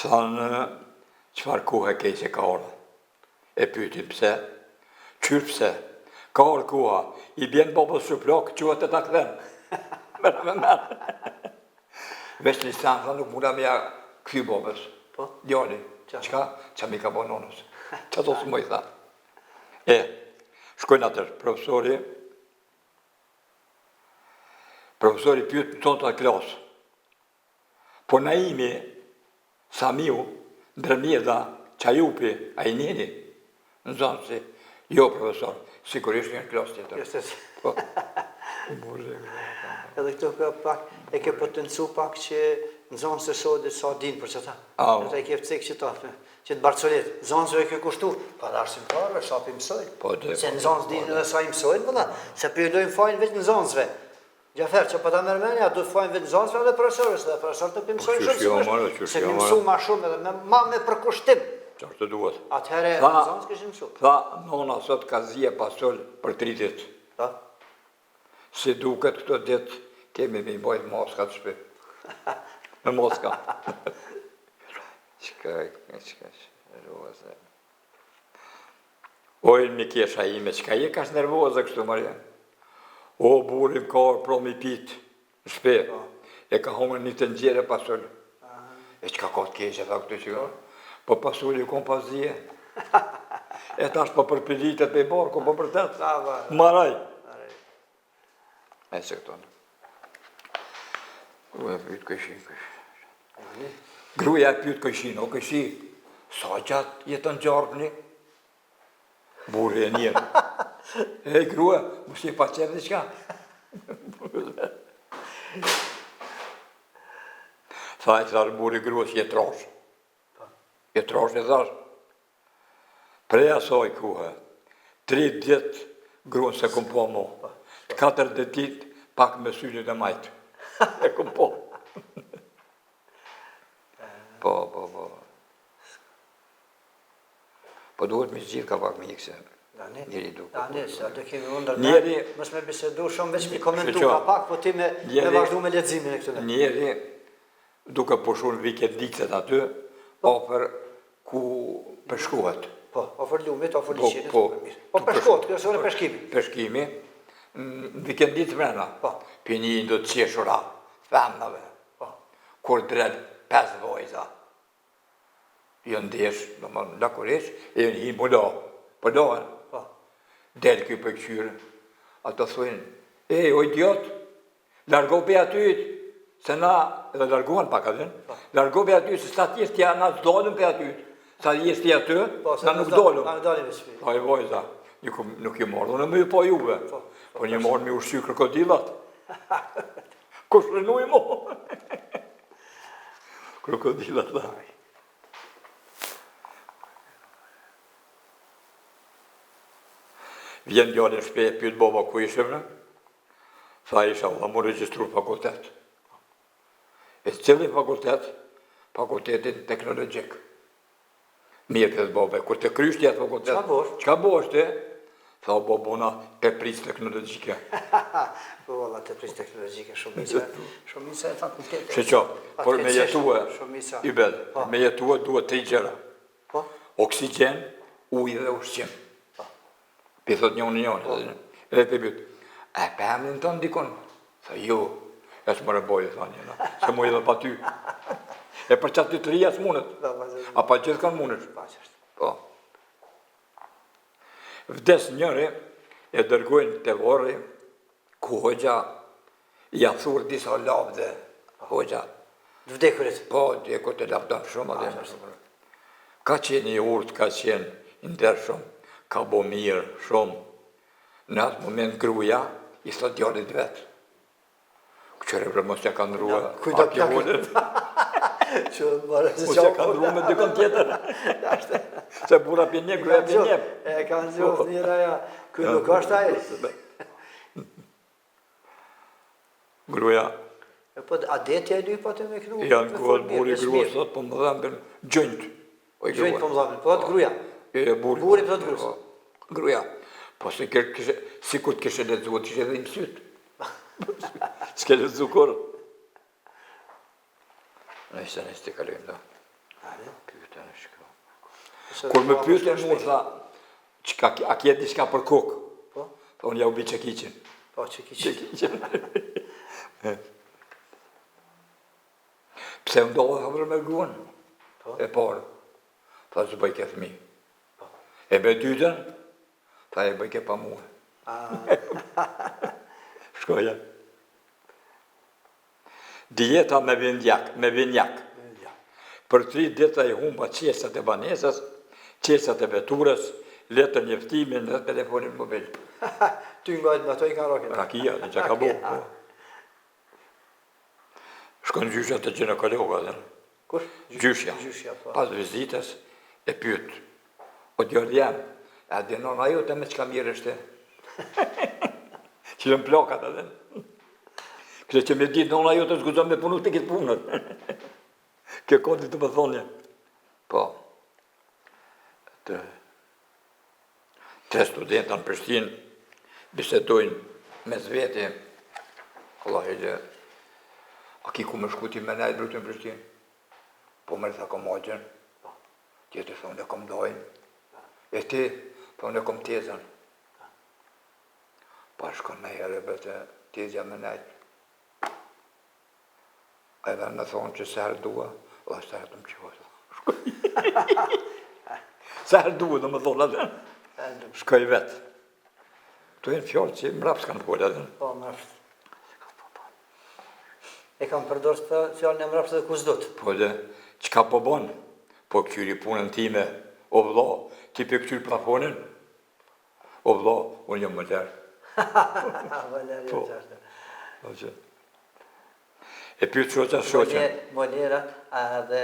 Thanë, çfarë kohë e keqe ka ardhë. E pyetin pse? Qysh pse? Ka ardhë koha, i bjen babës shuplakë, çohet e ta kthen. Merre me mend. Veç një sen, tha nuk muna me ja kthy babës. Po? Djali, çka? Çka m'i ka bo nonës? Qato s'muj, tha. E, shkojnë atër, profesori, profesori pyet nxënësit në klasë. Po Naimi, Samiu, Ndërmjeda, Çajupi, a i njihni? Nxënësi, Jo, profesor, sigurisht janë klasë tjetër. Po. Edhe këtu ka pak, e ke potencu pak që nxënësit sot sa dinë për qëta. Edhe e ke cek që ta, që të barcolet, nxënësve e ke kushtu, pa dhe arsimtarëve, sa po i mësojnë. Po, dhe, Se po, nxënës po, dinë edhe sa i mësojnë, po da, se po i lojmë fajin veç nxënësve. Xhafer, që po ta merr mendja, duhet fajin vetë nxënësve edhe profesorëve, se edhe profesorët nuk i mësojnë po, shumë sigurisht, se me mësu ma shumë edhe me, ma me përkushtim. Qashtu duhet. Atëherë nxënësit kishin mësu. Tha, nona sot ka zie pasul për tri ditë. Po. Si duket këto ditë, kemi me i mbajt maska të shpi. Me maska. Çka, çka, çka, Oj mikesha ime, çka je kaq nervoze kështu more? O burri më ka ardhë prom i pit në shpi, po. e ka hongër një tenxhere pasul. E çka ka të keqe, tha këtu që ka? Po pasuli u konë pa zie. E tash po përpilitet prej barku, po vërtet. Maraj. E se këto. Gruja e pyet kojshin, kojshin. Gruja e pyet kojshin, o kojshi, sa gjatë jeton gjarpni? Burri e njen. E grua, mos je pa qef diçka. Tha i tha burri gruas je trash. Je trash i thash. Prej asaj kohe, tri ditë gruan s'e kom pa mo. Të katërtën ditë pak me synin e majtë. E kom pa. Po, po, po. Po duhet me zgjidh ka pak me ikse. Njeri duke. Tani, sa do kemi unë ndër mos me bisedu shumë veç me komentu ka pak, po ti me me vazhdu me leximin e këtyre. Njeri duke pushu në vikendicet aty, afër ku peshkohet. Po, afër lumit, afër po, liqenit. Po, po, po peshkohet, kjo është peshkimi. Peshkimi, në vikendicë mrena. Po. Pi një do të qeshura, femnave. Po. Kur drejt pesë vajza. Janë desh, domethënë, lakuriq, e janë hi mu la, po lahen. Po. Del ky po i kqyr, ato thujnë, e, o idiot, largo prej aty, se na, edhe largohen pak aty, po. largo prej aty, se sa t'jesh ti, na s'dalim prej aty, sa t'jesh ti aty, po, na nuk dalim. Na nuk dalim e shpi. Po, e vajza, nuk, nuk jom ardhë, unë me ju pa juve, po, po, po jom ardhë me ushqy krokodilat. Kush rënuj mo? Krokodilat, tha. Vjen djali në shpi, pyet baba ku ishe bre? Tha isha valla m'u regjistru fakultet. E cilin fakultet? Fakultetin teknologjik. Mirë, thotë baba, kur të krysh ti atë fakultet? Çka bosh? Çka bosh ti? Tha o baba bona tepricë teknologjike. Po valla tepricë teknologjike shumica, shumica e fakulteteve. Shiqo, por me jetue, shumica. I bel, po. me jetue duhet tri gjëra. Po. Oksigjen, ujë dhe ushqim. Po. Pi thot njoni njoni, po. edhe pe pyet. A e pe emrin tënd dikun? Tha jo. E s'more boje, tha njëna, se muj edhe pa ty. E për qato të trija s'munet. A pa gjithkan munesh? Po. Vdes njëri, e dërgojnë te vorri, ku hoxha ja thur disa lavde, hoxha. Të vdekurit? Po, vdekurit e lavdon shumë atë. Ka qenë i urtë, ka qenë i ndershëm, ka bo mirë shumë. Në atë moment gruaja i thot djalit vet. Kqyre bre mos ja ka ndrua arkivolin. Që mos Mos ja ka ndrua me dikon tjetër. Se burra p'i njeh, gruaja p'i njeh. E ka zgjodh njëra ja. Ky nuk është ai. Gruaja E po adeti e lyp atë me knu. Ja në kohë burri gruas thot po më dhëmbin gjunjt. Po gjunjt po më dhëmbin. Po thot gruaja. E e burri. Burri po thot gruas. Po, gruaja. Po si kë kishe sikur të kishe lexuar të kishe dhimbë syt. S'ke lexu kurrë. Nëse nëse të kalojmë do. Hajde. Pyetën e shkruan. Kur më pyetën mua tha, çka a ke diçka për kokë? Po. Tha unë ja u bi çekiçin. Po çekiçin. Çekiçin. Pse u ndave tha me gruan? Po. E parë. Tha s'bëjke fëmi. Po. E me dytën, tha e bëjke pa mua. Ah. Shkoja. Dieta me vinjak, me vinjak. Për tri ditë i humba çelësat e banesës, çelësat e veturës, letër njoftimin dhe telefonin mobil. Ty nga me ato i kanë rakin. Rakia, dhe që ka bo. Po. Shkon gjyshja te gjinekologu, edhe. Kush? Gjyshja. Gjyshja, po. Pas vizitës, e pyet. O djalë jem, a di nona jote me çka mirresh ti? Që janë plakat edhe. Kështë që me ditë nona jote s'guxon me punu të këtë punët. Kjo ka ditë të më thonë. Po. Të Tre studenta në Prishtinë bisedojnë mes veti. Allah e gjë. A ki ku me shku ti me nejtë bre në Prishtinë? Po more tha kom axhën. Tjetri tha unë e kom dajën. E ti, tha unë e kom tezën. Pa shkon në herë e te tezja me nejtë. Edhe me thonë që sa herë dua, dhe sa herë të më qohet. Sa herë dua, dhe me thonë atë. Shkoj vetë. Këto janë fjalë që mrapsht kanë folë edhe. Po, mrapsht. Po, po. E kam përdorë të fjalën e mrapsht dhe ku s'dut. Po dhe, çka po bon? Po këqyri punën time, o vlo, ti pe këqyr plafonin? O vlo, unë jam moler. Moler, jo po. Po që. E pyet shoqja shoqen. Molera edhe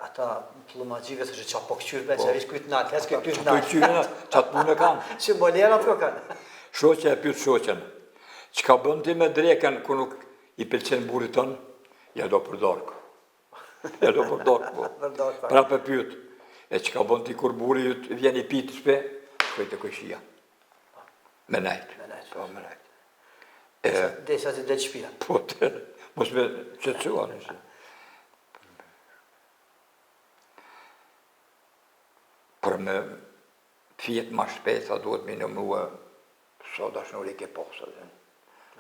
ata pllumaxhive thoshin ça po këqyr be, po. që kujt nalt, hec kujt nalt. Po këqyr ça të punë kanë. Që molera po kanë. Shoqja e pyet shoqen. Çka bën ti me drekën kur nuk i pëlqen burrit tënd? Ja do për darkë. Ja do për darkë, po. Për darkë, po. Prapë e pyet. E çka bën ti kur burri yt vjen i pitë në shpi? Shkoj te kojshia. Me nejt. Me nejt. Po, me nejt. E, Derisa të del shpia. Po, të, mos me qetësua, nëse. Për me fjet ma shpejt, tha duhet me numrua sa dashnori ke pasë. Dhe.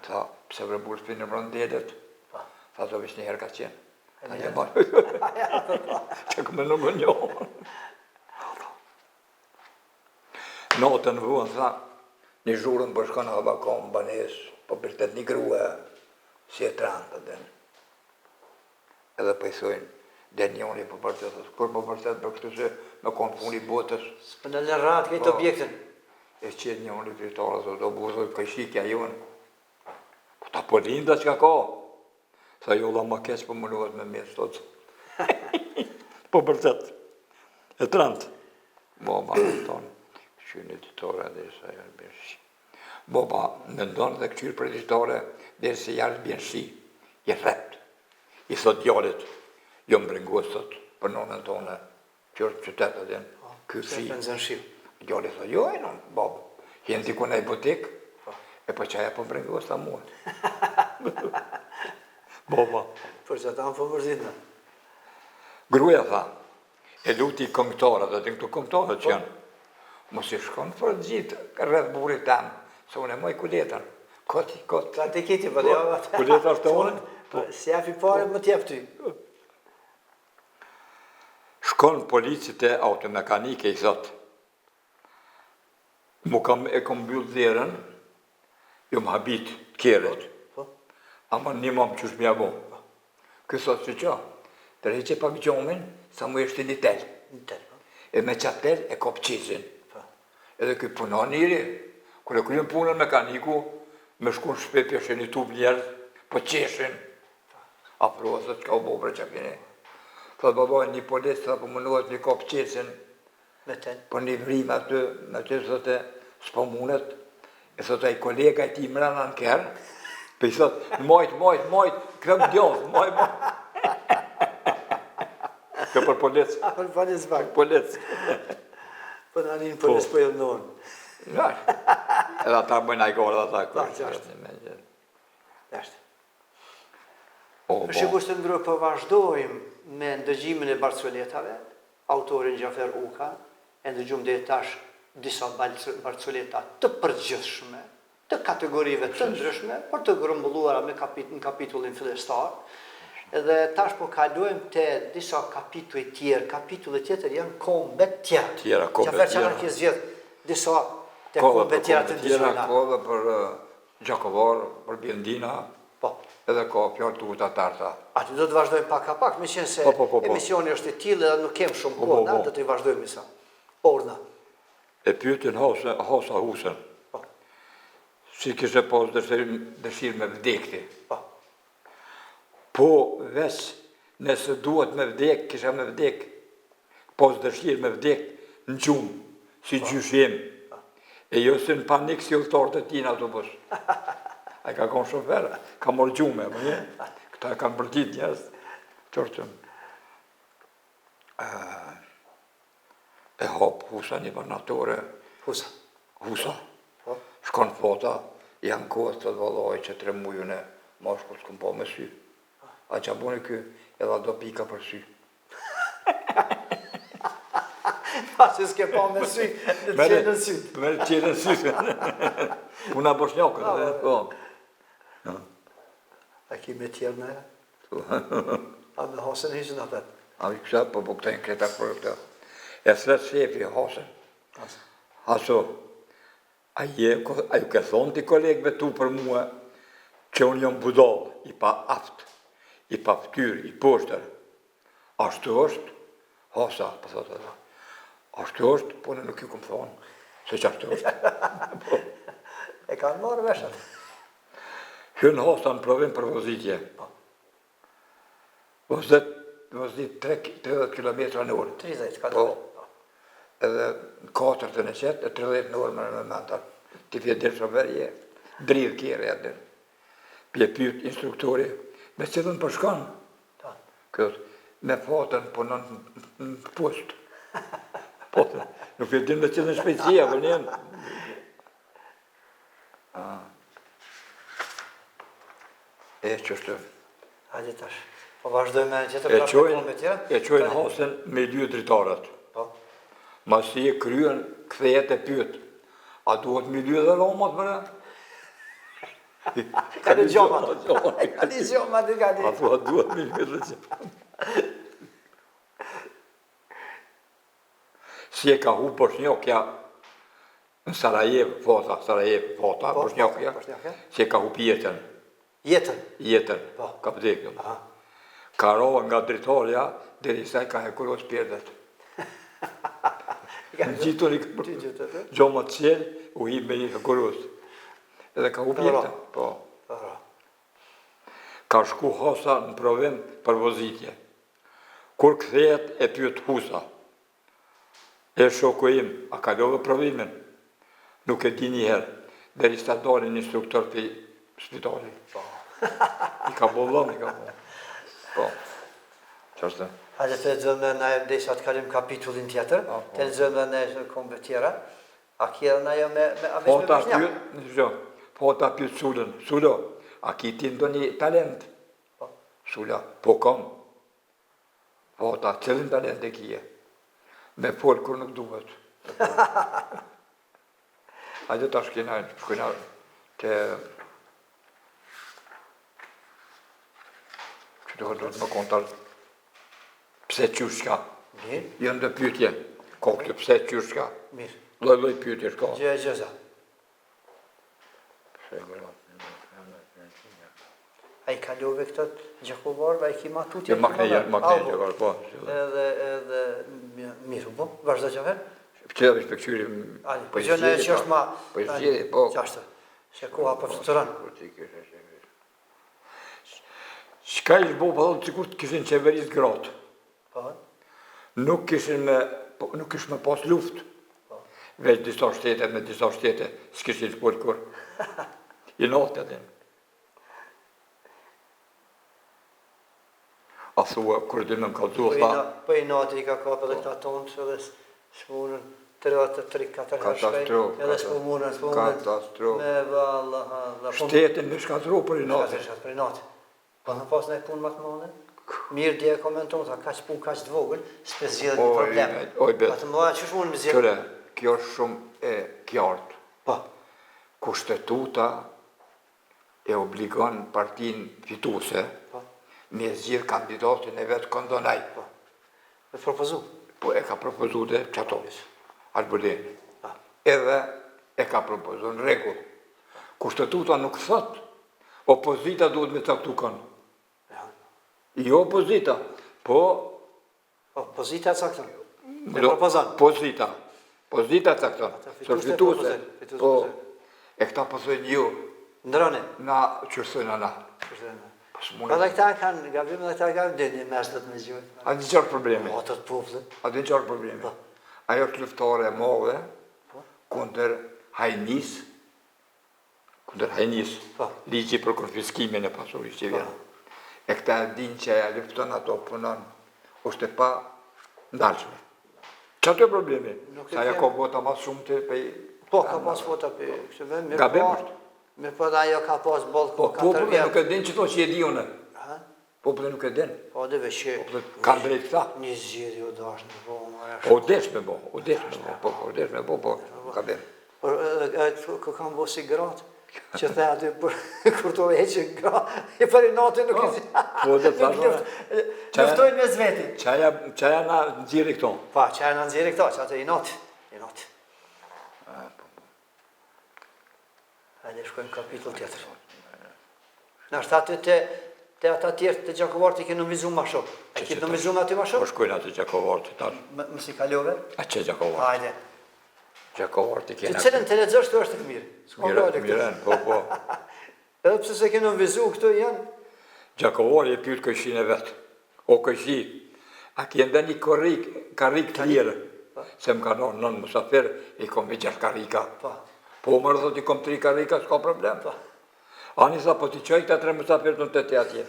Tha, pse bre burrë s'pi numron delet? Po. Tha, ato veç një herë ka qenë. Tha, një marrë. Që këmë numrën jo. Natën vonë, tha, një zhurmë po shkon hava ka në banesë, po bërtet një grua, si e trandë, dhe. Edhe po i thojnë, dhe njoni po bërtet, thotë, kur po bërtet për kështu se me konë funi botës. S'po na lën rahat këtë po. objektin. E qet njoni dritare, thotë, o burrë, thotë, kojshikja jonë. Po ta po linda çka ka. Tha jo vlla ma keq po mundohet me mesë, thotë. po bërtet. E trand. Baba mendon, këqyr në dritare derisa jashtë bjen shi. Baba mendon dhe këqyr për dritare derisa jashtë bjen shi. I rrept. I thot djalit, jom brengos thot për nonën tonë. Që është qytet atë, po, ky shi. Pse shi. Djali thotë, jo, e non, babë, jen diku në butik, po. e po qaja po brengos ta mua. Baba. Për që ata më po mërzitna. Gruaja tha, e luti këngëtarët, dhe këto këngëtarët që po. janë, mos i shkon për gjithë rreth burrit tem, se unë e moj kuletën. Koti, koti. Ka të kiti, po, jo. Kuleta është e unë. Po, si japi pare, më t'jep ty. Shkon polici te automekanike i thot, mu kam e kom mbyll derën, jom habit t'kerrit, po. ama nimom qysh me ja bo. Ky thot si qa, tërheqe pak xhamin, sa mu e shti një tel. Një tel, po. E me qat tel e kap çelsin. Po. Edhe ky punon njeri, kur e kryen punën mekaniku, me shku në shpi po sheh një tubë njerëz, po qeshin. Afrohet, thotë, çka u bo bre çka keni. Thotë baba, një polic tha po mundohet me kap çelsin. Me tel. Po një vrimë aty, me tel thotë, s'po mundet. E thotë ai kolega i tij mrena në kerr. Po i thotë, majt, majt, majt, ktheu djathtë, majt, majt. Kjo për polic. A, për polic pak. Polic. Po në anin polic po po jëndon. Ja. Edhe ata bëjnë ai gorë, ata. Po, qashtu. Qashtu. Shikues të nderuar po vazhdojmë me ndëgjimin e barcoletave, autorin Xhafer Uka. E ndëgjum deri tash disa barcoleta të përgjithshme, të kategorive të ndryshme, por të grumbulluara me kapit, në kapitullin fillestar. Dhe tash po kalojmë te disa kapituj tjerë. Kapitulli tjetër janë kombet tjera. Tjera, kombet tjera. Xhafer, ke zgjedh disa te kombet tjera të ndryshme. Ka edhe për Gjakovar, për Biondina, po. edhe ka fjalë të urta të arta. Aty do të vazhdojmë pak a pak, meqenëse po, po, po, po. emisioni është i tillë edhe nuk kem shumë po, kohë, po, po. do të vazhdojmë disa. Po, urdhno. E pyetën Hasa, Hasa Husën. Po. Si kishe pas dëshirë, dëshirë me vdek ti? Po. Po, veç, nëse duhet me vdek, kisha me vdek, pas dëshirë me vdek në gjumë, si po. gjyshi im. Po. E jo si në panik si udhëtarët e tij në autobus. Ai ka konë shofer, ka marrë gjumë, po një? Këta e kanë bërtit njerëz, qërtën. E hap Husa një barnatore. Husa. Husa. Po. Shkon Fata, i ankohet thot vallai që tre muj unë mashkull s'kum pa me sy. A ça boni ky, e dha do pika për sy. Pasi s'ke pa me sy, në të qelën sytë. Me të qelën sytë. Puna boshnjakët, po. A ki me tjerë në A me Hasën hiqën apet. A mi kësa, po po këta janë këta për këta. E thret shefi Hasën. Haso, a je, a ju ke thonë ti kolegëve tu për mua që unë jam budall, i pa aft, i pa ftyrë, i poshtër. Ashtu është, Hasa, po thotë edhe. Ashtu është, po unë nuk ju kom thonë, se që ashtu është. Po. E kanë marrë vesh atë. Hyn Hasa në provim për vozitje. Po. Vozit, vozit 30 km në orë. 30, ka po. po. Edhe në katër të në qetë, e 30 në orë më në menta. Ti fje dirë shofer je, dridh kere e dirë. Pje pyet instruktori, me cilën po shkon? Po. Ky, me Fatën punon në postë. Po, nuk e din me cilën shpejtësi, apo një. E qështu. Hajde tash. Po vazhdojmë me tjetër prapë me punë me tjera. E çojnë Hasën me ly dritaret. Po. Masi e kryen, kthehet e pyet. A duhet me ly edhe dhomat bre? Ka një gjomat. Ka një gjomat, ka një. A thua duhet me ly edhe gjomat? Si e ka hup boshnjakja Në Sarajevë, Fata, Sarajevë, Fata, po, Boshnjakja, Boshnjakja, si e ka hup jetën. Jetën? Jetën, po. ka vdekur. Ka ra nga dritarja, derisa i ka hekuros perdet. Në gjithë i ka Xhamat çel, u hi me i hekuros. Edhe ka hup jetën, po. Ka shku Hasa në provim për vozitje. Kur kthehet e pyet Husa. E shoku im, a kalove provimin? Nuk e di njëherë, derisa dalin instruktorët prej spitalit. Po. I ka bo dhëmë, i ka bo. Po. Qashtu? Hajde të lexojmë edhe na derisa të kalim kapitullin tjetër, A, po. të lexojmë edhe ne kombe tjera. A ki edhe na jo me, me, a veç me Fata boshnjak? pyet, jo, Fata pyet Sulën, Sulo, a ki ti ndonjë talent? Po. Sula, po kam. Fata, cilin talent e kije? Me fol kur nuk duhet. Hajde ta shkina, shkina te... Që të duhet më kontar pse qysh çka? Mirë. Janë dhe pyetje. Ka këtë pse qysh çka? Mirë. Lloj lloj pyetje shka. Gjë e gjëza. A i kalove këto Gjakovarëve, a i ki ma tutje? Jo, ma kënej, ma kënej, Gjakovarë, po. Edhe, edhe, mirë, po, vazhdo Xhafer. Që dhe për këqyri, po i zgjidhi, që është ma, po i zgjidhi, po. Qashtu, se koha po fluturon. Çka ish bo, po thotë, sikur të kishin qeveris gratë. Po. Nuk kishin me, po, nuk kish me pas luftë. Po. Veç disa shtete me disa shtete, s'kishin shpol kur. I natë atë. A thua, kur di me më kallzu, po tha... Po i natë i ka kapë edhe këta tonë, edhe s'munën, 33, 4 herë shkaj, edhe s'po munën, s'po munën. Katastrofë. Me valla, Shtetin me shkatru për i natë. Shkatru për i natë. Po me pas ndonjë punë më të madhe? Mirë dje e komenton, tha kaq punë kaq të vogël, s'pe zgjidhet një problem. Oj, oj, Po të mëdha qysh mund me zgjidh? Kqyre, kjo është shumë e qartë. Po. Kushtetuta e obligon partinë fituese po. me zgjidh kandidatin e vet kon don ai. Po. E propozu. Po e ka propozu dhe qato. Albulena. Po. Edhe e ka propozu në rregull. Kushtetuta nuk thot opozita duhet me caktu kon. Jo opozita, po... Po, pozita e cakton. E propozon. Pozita. Pozita e cakton. Së fituse. Po, e këta po thojnë ju. Ndrone. Na, që thojnë na. Po, po dhe këta kanë gabim dhe këta kanë dhe një mes dhe të me gjujtë. A di çfarë problemi? Po, të të popullit. A di çfarë problemi? Po. Ajo është luftare e madhe, po. kundër hajnisë, Kundër hajnisë, po. ligji për konfiskimin e pasurisë që vjen. Po. E këta e dinë që ajo lufton ato punon, është e pandalshme. Qaty problemi? Nuk Se ajo ka vota ma shumë të pej... Po, ka pas vota pej këtë vend, mirë Gabim po, është. Mirë po, dhe ajo ka pas boll Po, 4 populli vjet. nuk e din që to që e di unë. Ha? Populli nuk e din. Po, dhe veç që... Populli kanë drejt këta. Një zgjidhje u dash në po, më Po, u desh me bo, u desh me bo, po, u desh me bo, po, gabim. Por edhe kë kanë bo si gratë, që the aty për, kur të heqin gra, e për inati nuk i... Po, dhe nuk thash, luftojnë mes veti. Qaja, qaja na nxjerri këto. Pa, qaja na nxjerri këto, që atë inati, inati. Po, po. Hajde shkojmë kapitull tjetër. Në është aty te, te ata tjerë të Gjakovarët i ke nënvizu ma shumë. A ke nënvizu aty ma Po shumë? shkojnë aty Gjakovarët tash. Më, më si kalove? A që Gjakovarët? Hajde. Gjakovarët i Të kena. cilën të lexosh këtu është të mirë. S'ka Mirë, gale këtu. mirën, po, po. Edhe pse se ke nënvizu këtu janë Gjakovari e pyet kojshinë e vet. O kojshi, a ke ndonjë korrik, karrik të lirë? Se më kanë ardhur nën musafir, i kom me gjashtë karrika. Po. Po më thot i kom tri karrika, s'ka problem. Po. Ani tha, po t'i çoj këta tre musafir të të atje.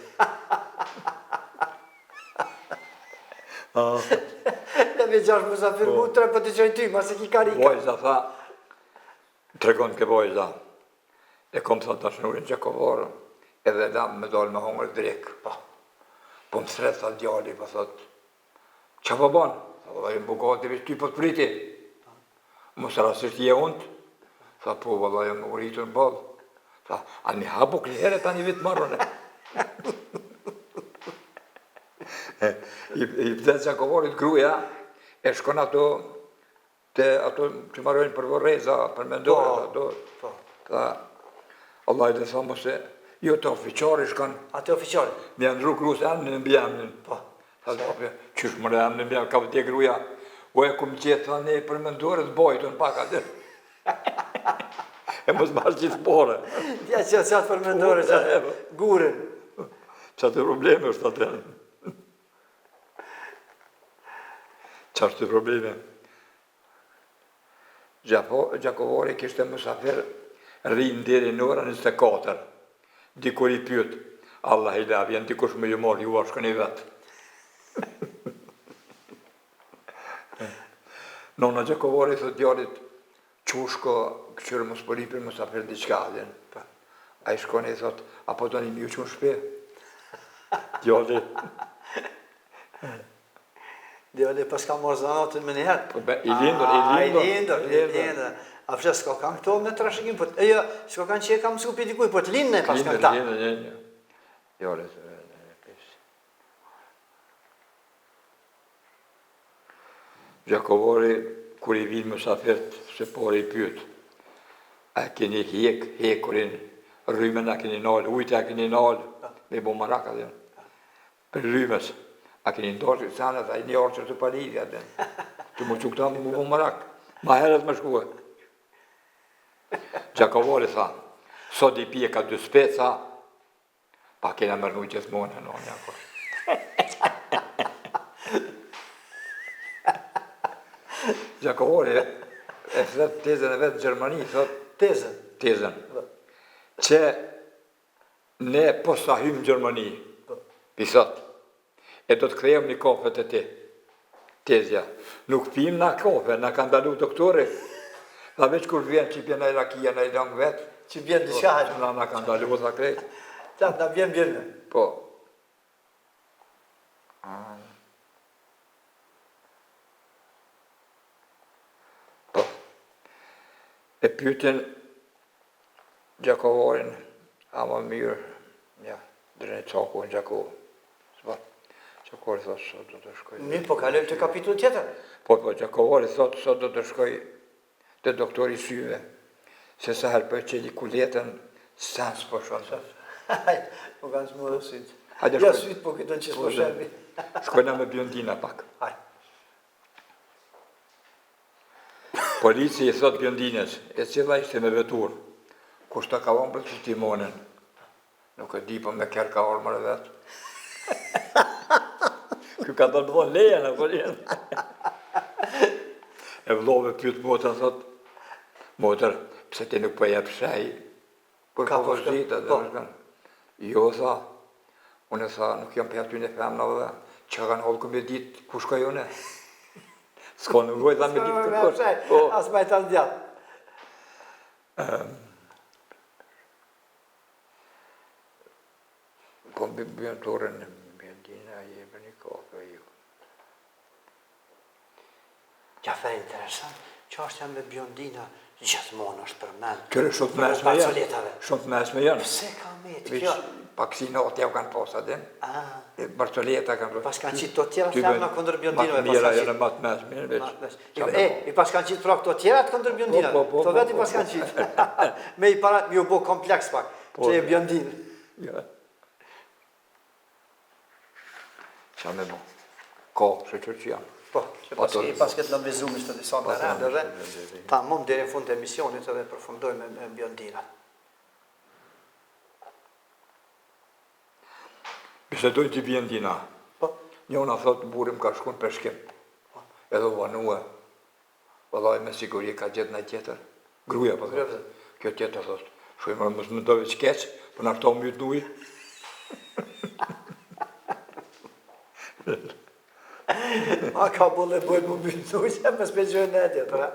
Në me gjashtë musafir, mu tre po t'i çoj ty, masi ki karrika. Vajza tha, tregon ke vajza, e kom tha dashnurin Gjakovar, edhe la me dalë me hongër drekë. Po. Po më thret tha djali, po thot, qa po bon? Tha, valla, jam bugati, veç ty po të priti. Mos rastisht je unt? Tha, po, valla, jam uritur në boll. Tha, a një hapu një herë tani vit marrën. I, i vdes Gjakovarit gruja, e shkon ato te ato që marrojnë për vorreza, për mendore, Po, ato. po. Tha, Allah i dhe tha mos e, jo te ofiqari shkon, Aty ofiqari. me ndru grus emnin mbi emnin. Po. Tha, po, qysh më emnin mbi emnin, ka vdek gruja, o e kum gjetë, tha, ne për mendore të bojtën pak aty. e mos marrë gjithë pore. Ja që qatë për mendore, Po, qatë po. gurin. Që atë probleme është atë. Që është probleme? Gjafo, Gjakovari kishte musafir rrinë deri në ora 24. Dikur i pyet, Allah i la, vjen dikush me ju marrë, ju a shkoni vetë. Nona Gjakovari thot djalit, qu shko, këqyrë mos po lipin musafir diçka, din. Po. Ai shkon e i thot, a po doni mi ju qu në shtëpi? Djali, Djali pas ka marrë zanatin me njëherë. Po, be, i lindur, i A, lindur, I lindur, i i lindur. lindur. A pse s'ka kanë këto me trashëgim, po e jo, s'ka kanë që e kam mësu pi dikuj, po të lindën e pas kanë lindur, këta. lindur, lindur. Jo, le, le, le, pes. Gjakovari, kur i vinë musafirt, se pari i pyet, a keni hjek, hekurin, rrymën a keni nalë, ujtë a keni nalë, me bo marak atë. Për rrymës, a keni ndarë që sanët, a një orë që të palidhja, atë. Që më që këta me bo marak, ma herët me shkue. Gjakovari tha, sot i pje ka dy speca, pa kena mërnu gjithmonë, në një apo. Gjakovari e flet tezën e vetë në Gjermani, thot, Tezën. tezën, që ne po sa hymë në Gjermani, Po. pi thot, e do të kthehemi një kafe të ti. Tezja, nuk pim na kafe, na ka ndalu doktori. Tha veç kur vjen që bjen ai rakia, na i lang vet, Që bjen diçka hajde. na na ka ndalu tha krejt. Ta, na bjen bjen. Po. Po. E pyetën Gjakovarin, a më mirë, ja, Drenecaku në Gjakovë. Po, Gjakovari thotë, sot do të shkoj. Mirë, po kalojmë te kapitulli tjetër. Po, po, Gjakovari thotë, sot do të shkoj te doktori i syve, se sa herë po e çeli kuletën, sen s'po shoh. Po kanë smurë sytë. Hajde Ja shkojmë. sytë po kujton që s'po Po, shemi. Shkojna me Biondina pak. Hajde. Polici i thot Biondinës, e cila ishte me veturë, kush ta ka vënë për ty timonin? Nuk e di, po me kerr ka ardhë more vetë. Ky ka të bënë lejen, apo lejen. E vllau e pyet motrën, thot, motër, pse ti nuk po jep shej? Për Ka po kompozita, po. dhe Jo, tha, unë tha, nuk jam prej atyne femnave, që kanë hallë me ditë ku shkoj unë. S'ka nevojë, tha, me ditë kërkush. Po. As majtë as djathtë. Po bjën torën në Bjendina, je për një kafe, ju. Ja fe interesant, çështja me Biondina gjithmonë është përmend. Këre shumë të mençme janë. Shumë të mençme janë. Pse ka met kjo? Pak si natë jau kanë pas, a din? Ah. Barcoleta kanë pas. Pas kanë qitë të tjera femna kundër Biondinave. Ma të mira janë ma të mençme, veç. E, i pas kanë qitë pra këto tjerat kundër Biondinave. Po, po, po, Këto vetë i pas kanë qitë. Me i para, me ju bo kompleks pak, që e Biondinë. Ja. Qa me bo? Ka, shyqyr që janë. Po, që pas, i pas këtë lëvizumi të disa me rend edhe, tamam deri në fund të emisionit edhe përfundojmë me Biondina. Bisedojnë dy Biondina. Po. Njona thot, burri m'ka shku në peshkim. Po. Edhe u vonue. Vallai me siguri ka gjetë naj tjetër. Gruja po thotë. Kjo tjetër thotë, shkoj më mos mendo veç keq, po nashta u myt n'ujë. A ka boll e bojë mu myt n'ujë, se mos pe gjojnë në tjetër, a?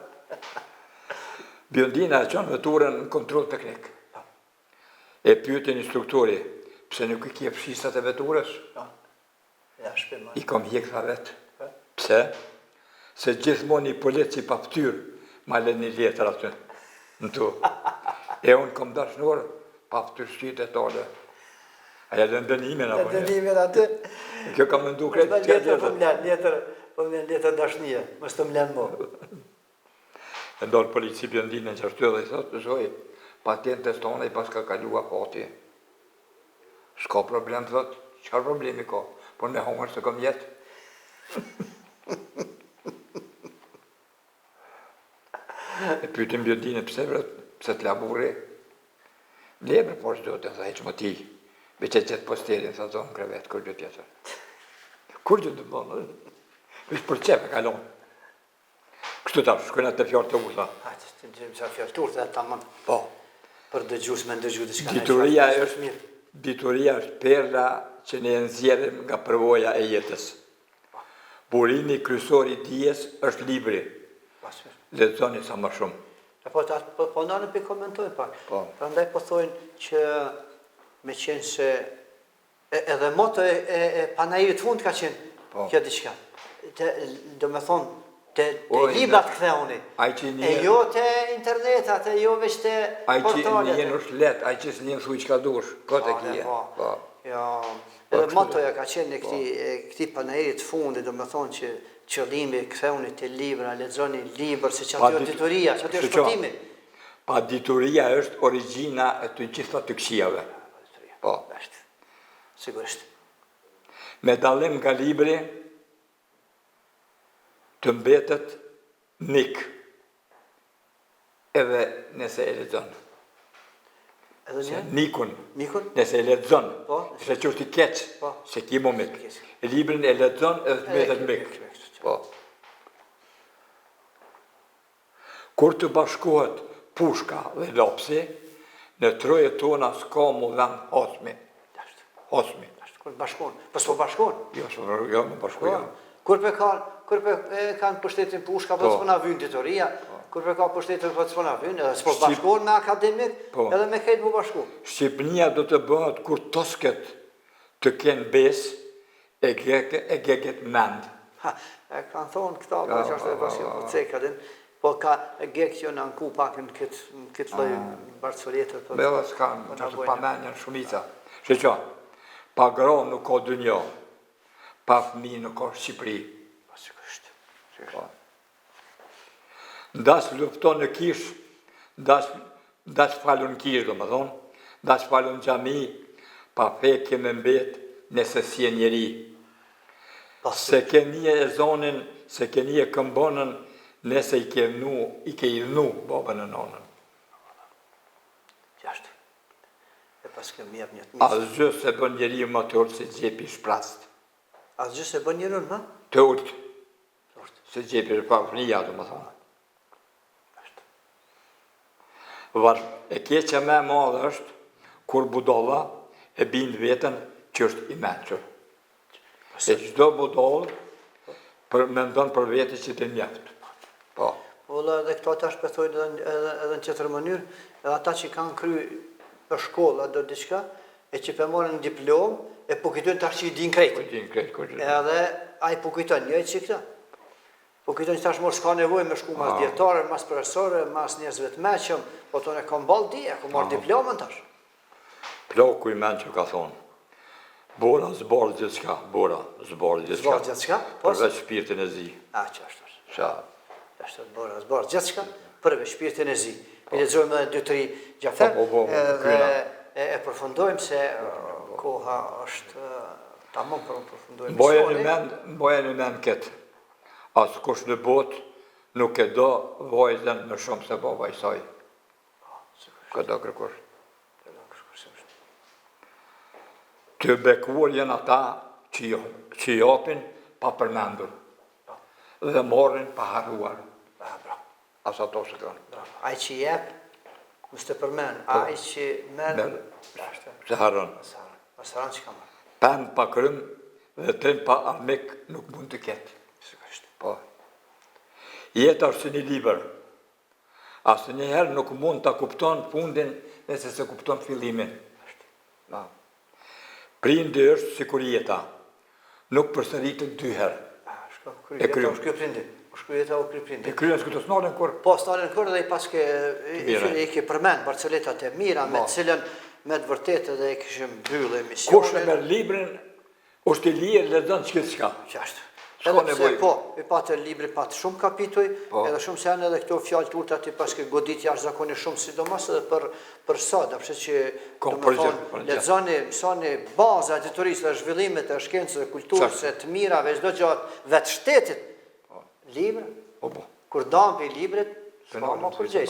Biondina e çon veturën në kontroll teknik. E pyetin instruktori, pse nuk i ke fshisat e veturës? I kom hjek tha vetë. Pse? Se gjithmonë një polic i paftyrë ma lë një letër aty në to. E unë kom dashnor paftyrësitë e tale. A ja lënë dënimin apo një? Dënimin aty. Kjo ka mendu krejt çka tjetër. Po më lën letër, po më lën letër dashnije, mos të më lën mo. E ndal polici Biondinën qashtu edhe i thotë, zoj, patentës tone i paska kalu afati. S'ka problem, thot, çfarë problemi ka, por me hongër s'e kom jetë. E pytin Biondinën, pse bre, pse të la burri? Le bre, por s'do të tha, hiç më ti, veç e gjet posterin, tha, zonë krevet, kurgjë tjetër. Kurgjë të bënë, veç për qef e kalon. Kështu tash, shkojna te fjalët e urta. Hajde, të dëgjojmë ca fjalë të urta, tamam. Po. Për dëgjues me ndëgju diçka. Dituria është mirë. Dituria është perla që ne e nxjerrim nga përvoja e jetës. Po. Burimi kryesor i dijes është libri. Po, Lexoni sa më shumë. E po, ta, po, po ndalë po komentojmë pak. Po. Prandaj po thojnë që me qenë se E, edhe moto e, e, e panairit të fund ka qenë po. kjo diçka. Te, do me thonë, te, te librat kthehuni. Ai që një... E jo te internetat, e jo veç te portalet. Ai që një është let, ai që s'njen thuj çka dush, kot e kije. Po. po. Jo, po, edhe motoja ka qenë e këtij, e këtij panairit të fundit, do me thonë që qëllimi kthehuni te libra, lexoni libër, se qaty është dituria, qaty është shpëtimi. Padituria është origjina e të gjitha të këqijave. Po. Është. Sigurisht. Me dallim nga libri, të mbetet mik edhe nëse e lexon. Edhe një? Mikun, Mikun? nëse e lexon, po, nëse që është i keq, po. s'e ki mo mik. Librin e lexon edhe të mbetet mik. Po. Kur të bashkohet pushka dhe lapsi, në trojet tona s'ka mo vend hasmi. Hasmi. Kur të bashkohen, po s'po bashkohen. Jo, s'po jo, më bashkohen. Po, kur pe kanë, kur pe kanë pushtetin pushka, po, po. s'po na vyn dituria, po. kur pe ka pushtetin po s'po na vyn, edhe s'po bashkohen me akademik, po. edhe me krejt mu bashku. Shqipënia do të bëhet kur tosket të kenë besë. E gege, e geget mend. Ha, e kanë thonë këta, po që është e pasi po ceka, din, po ka gegët janë anku pak në këtë, në këtë lloj barcolete. Po, Bella s'kanë, po që të pa mend janë shumica. Shqo, pa gra nuk ka dynja, pa fëmi nuk ka Shqipëri. Po, sigurisht. Po. N'daç lufton në kishë, n'daç, n'daç falu në kishë, domethonë, n'daç falu në xhami, pa fe ke me mbet, nëse s'je njeri. S'e ke nie ezonin, s'e ke nie këmbonën, nëse i ke vnu, i ke idhnu babën e nonën. Qashtu. E paske më jep një të mirë. Asgjë s'e bën njeriun ma të urtë se xhepi i shprazt. Asgjë s'e bën njeriun ma? Të urtë. Se xhepi e varfnia, domethonë. Var, e keqja më e madhe është, kur budalla e bind veten që është i mençur. E çdo budall për, mendon për vete që di mjaft. Po. Vëlla edhe këto tash po thojnë edhe, edhe, edhe në tjetër mënyrë, edhe ata që kanë kry për shkolla do diçka, e që po marrin diplomë, e po kujtojnë tash që i din krejt. Po din krejt, po Edhe ai po kujton njëjtë si këta. Po kujton që tash mos ka nevojë me shku mas dijetarëve, mas profesorëve, mas njerëzve të mençëm, po thonë e kam ball di, e kam marr diplomën tash. Plaku i mençur ka thonë, Bora zbardh gjithçka, bora zbardh gjithçka. Zbardh gjithçka, po. Përveç shpirtin e zi. A qashtu është. Qa? Qashtu është bora zbardh gjithçka, përveç shpirtin e zi. Po. I lexojmë edhe dy tri Xhafer, po, po, po, edhe e, e përfundojmë se koha është tamam për të përfunduar emisionin. Mbajeni mend, mbajeni mend këtë. Askush në botë nuk e do vajzën më shumë se baba i saj. Po, sigurisht. S'e do kërkush. Të bekuar janë ata që, jo, që japin pa përmendur po. dhe marrin pa harruar. Bravo. As ato s'e kanë. Bravo. Ai që jep, mos të përmend, po. ai që merr, s'e harron. S'e harron. S'e harron që ka marrë. Pemë pa krymë dhe trim pa armik nuk mund të ketë. Sigurisht. Po. Jeta është si një libër. Asnjëherë nuk mund ta kupton fundin nëse s'e kupton fillimin. Po. Prindi është sikur jeta. Nuk përsëritet dy herë. Shko, kry, jeta u shkry prindi. U shkry jeta u kry prindi. E kryen s'këto s'nalen kurrë. Po, s'nalen kurrë dhe i paske i, i ke përmend barcoletat e mira me po. të cilën me të vërtetë edhe e kishim mbyllë emisionin. Kush e merr librin Është i lirë, lexon gjithçka. Qashtu. Edhe pse po, i patë libri pat shumë kapituj, po. edhe shumë sene edhe këto fjalë të urta ti paske godit jashtëzakonisht shumë, sidomos edhe për për sot, apo që do të thonë lexoni, mësoni baza e diturisë dhe zhvillimit e shkencës dhe kulturës e të mirave çdo gjë vetë shtetit. Po. Libra. Po po. Kur dan prej librit, s'ka më kurgjë.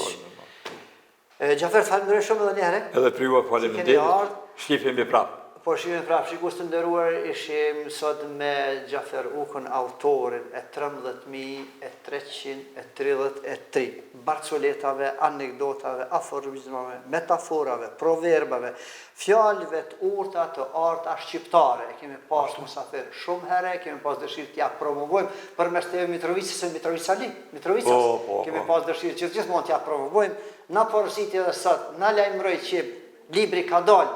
Xhafer, faleminderit shumë edhe një herë. Edhe për juve faleminderit. Shifemi prapë. Po shifemi prapë. Shikues të nderuar, ishim sot me Xhafer Ukën, autorin e 13333 barcoletave, anekdotave, aforizmave, metaforave, proverbave, fjalëve të urta të arta shqiptare. E kemi pas musafir shumë herë, kemi pas dëshirë t'ja promovojmë përmes TV Mitrovicës e Mitrovica Li, Mitrovicës. Po, po, kemi po. pas dëshirë që gjithmonë t'ja promovojmë. Na porositi edhe sot, na lajmëroi që libri ka dalë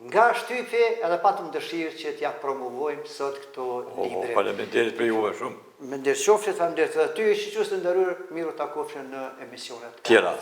nga shtypi edhe patëm dëshirë që t'ja promovojmë sot këto po, libre. Faleminderit për juve shumë. Me nder qofshit, faleminderit edhe ty, shikues të nderuar, mirë u takofshim në emisionet tjera.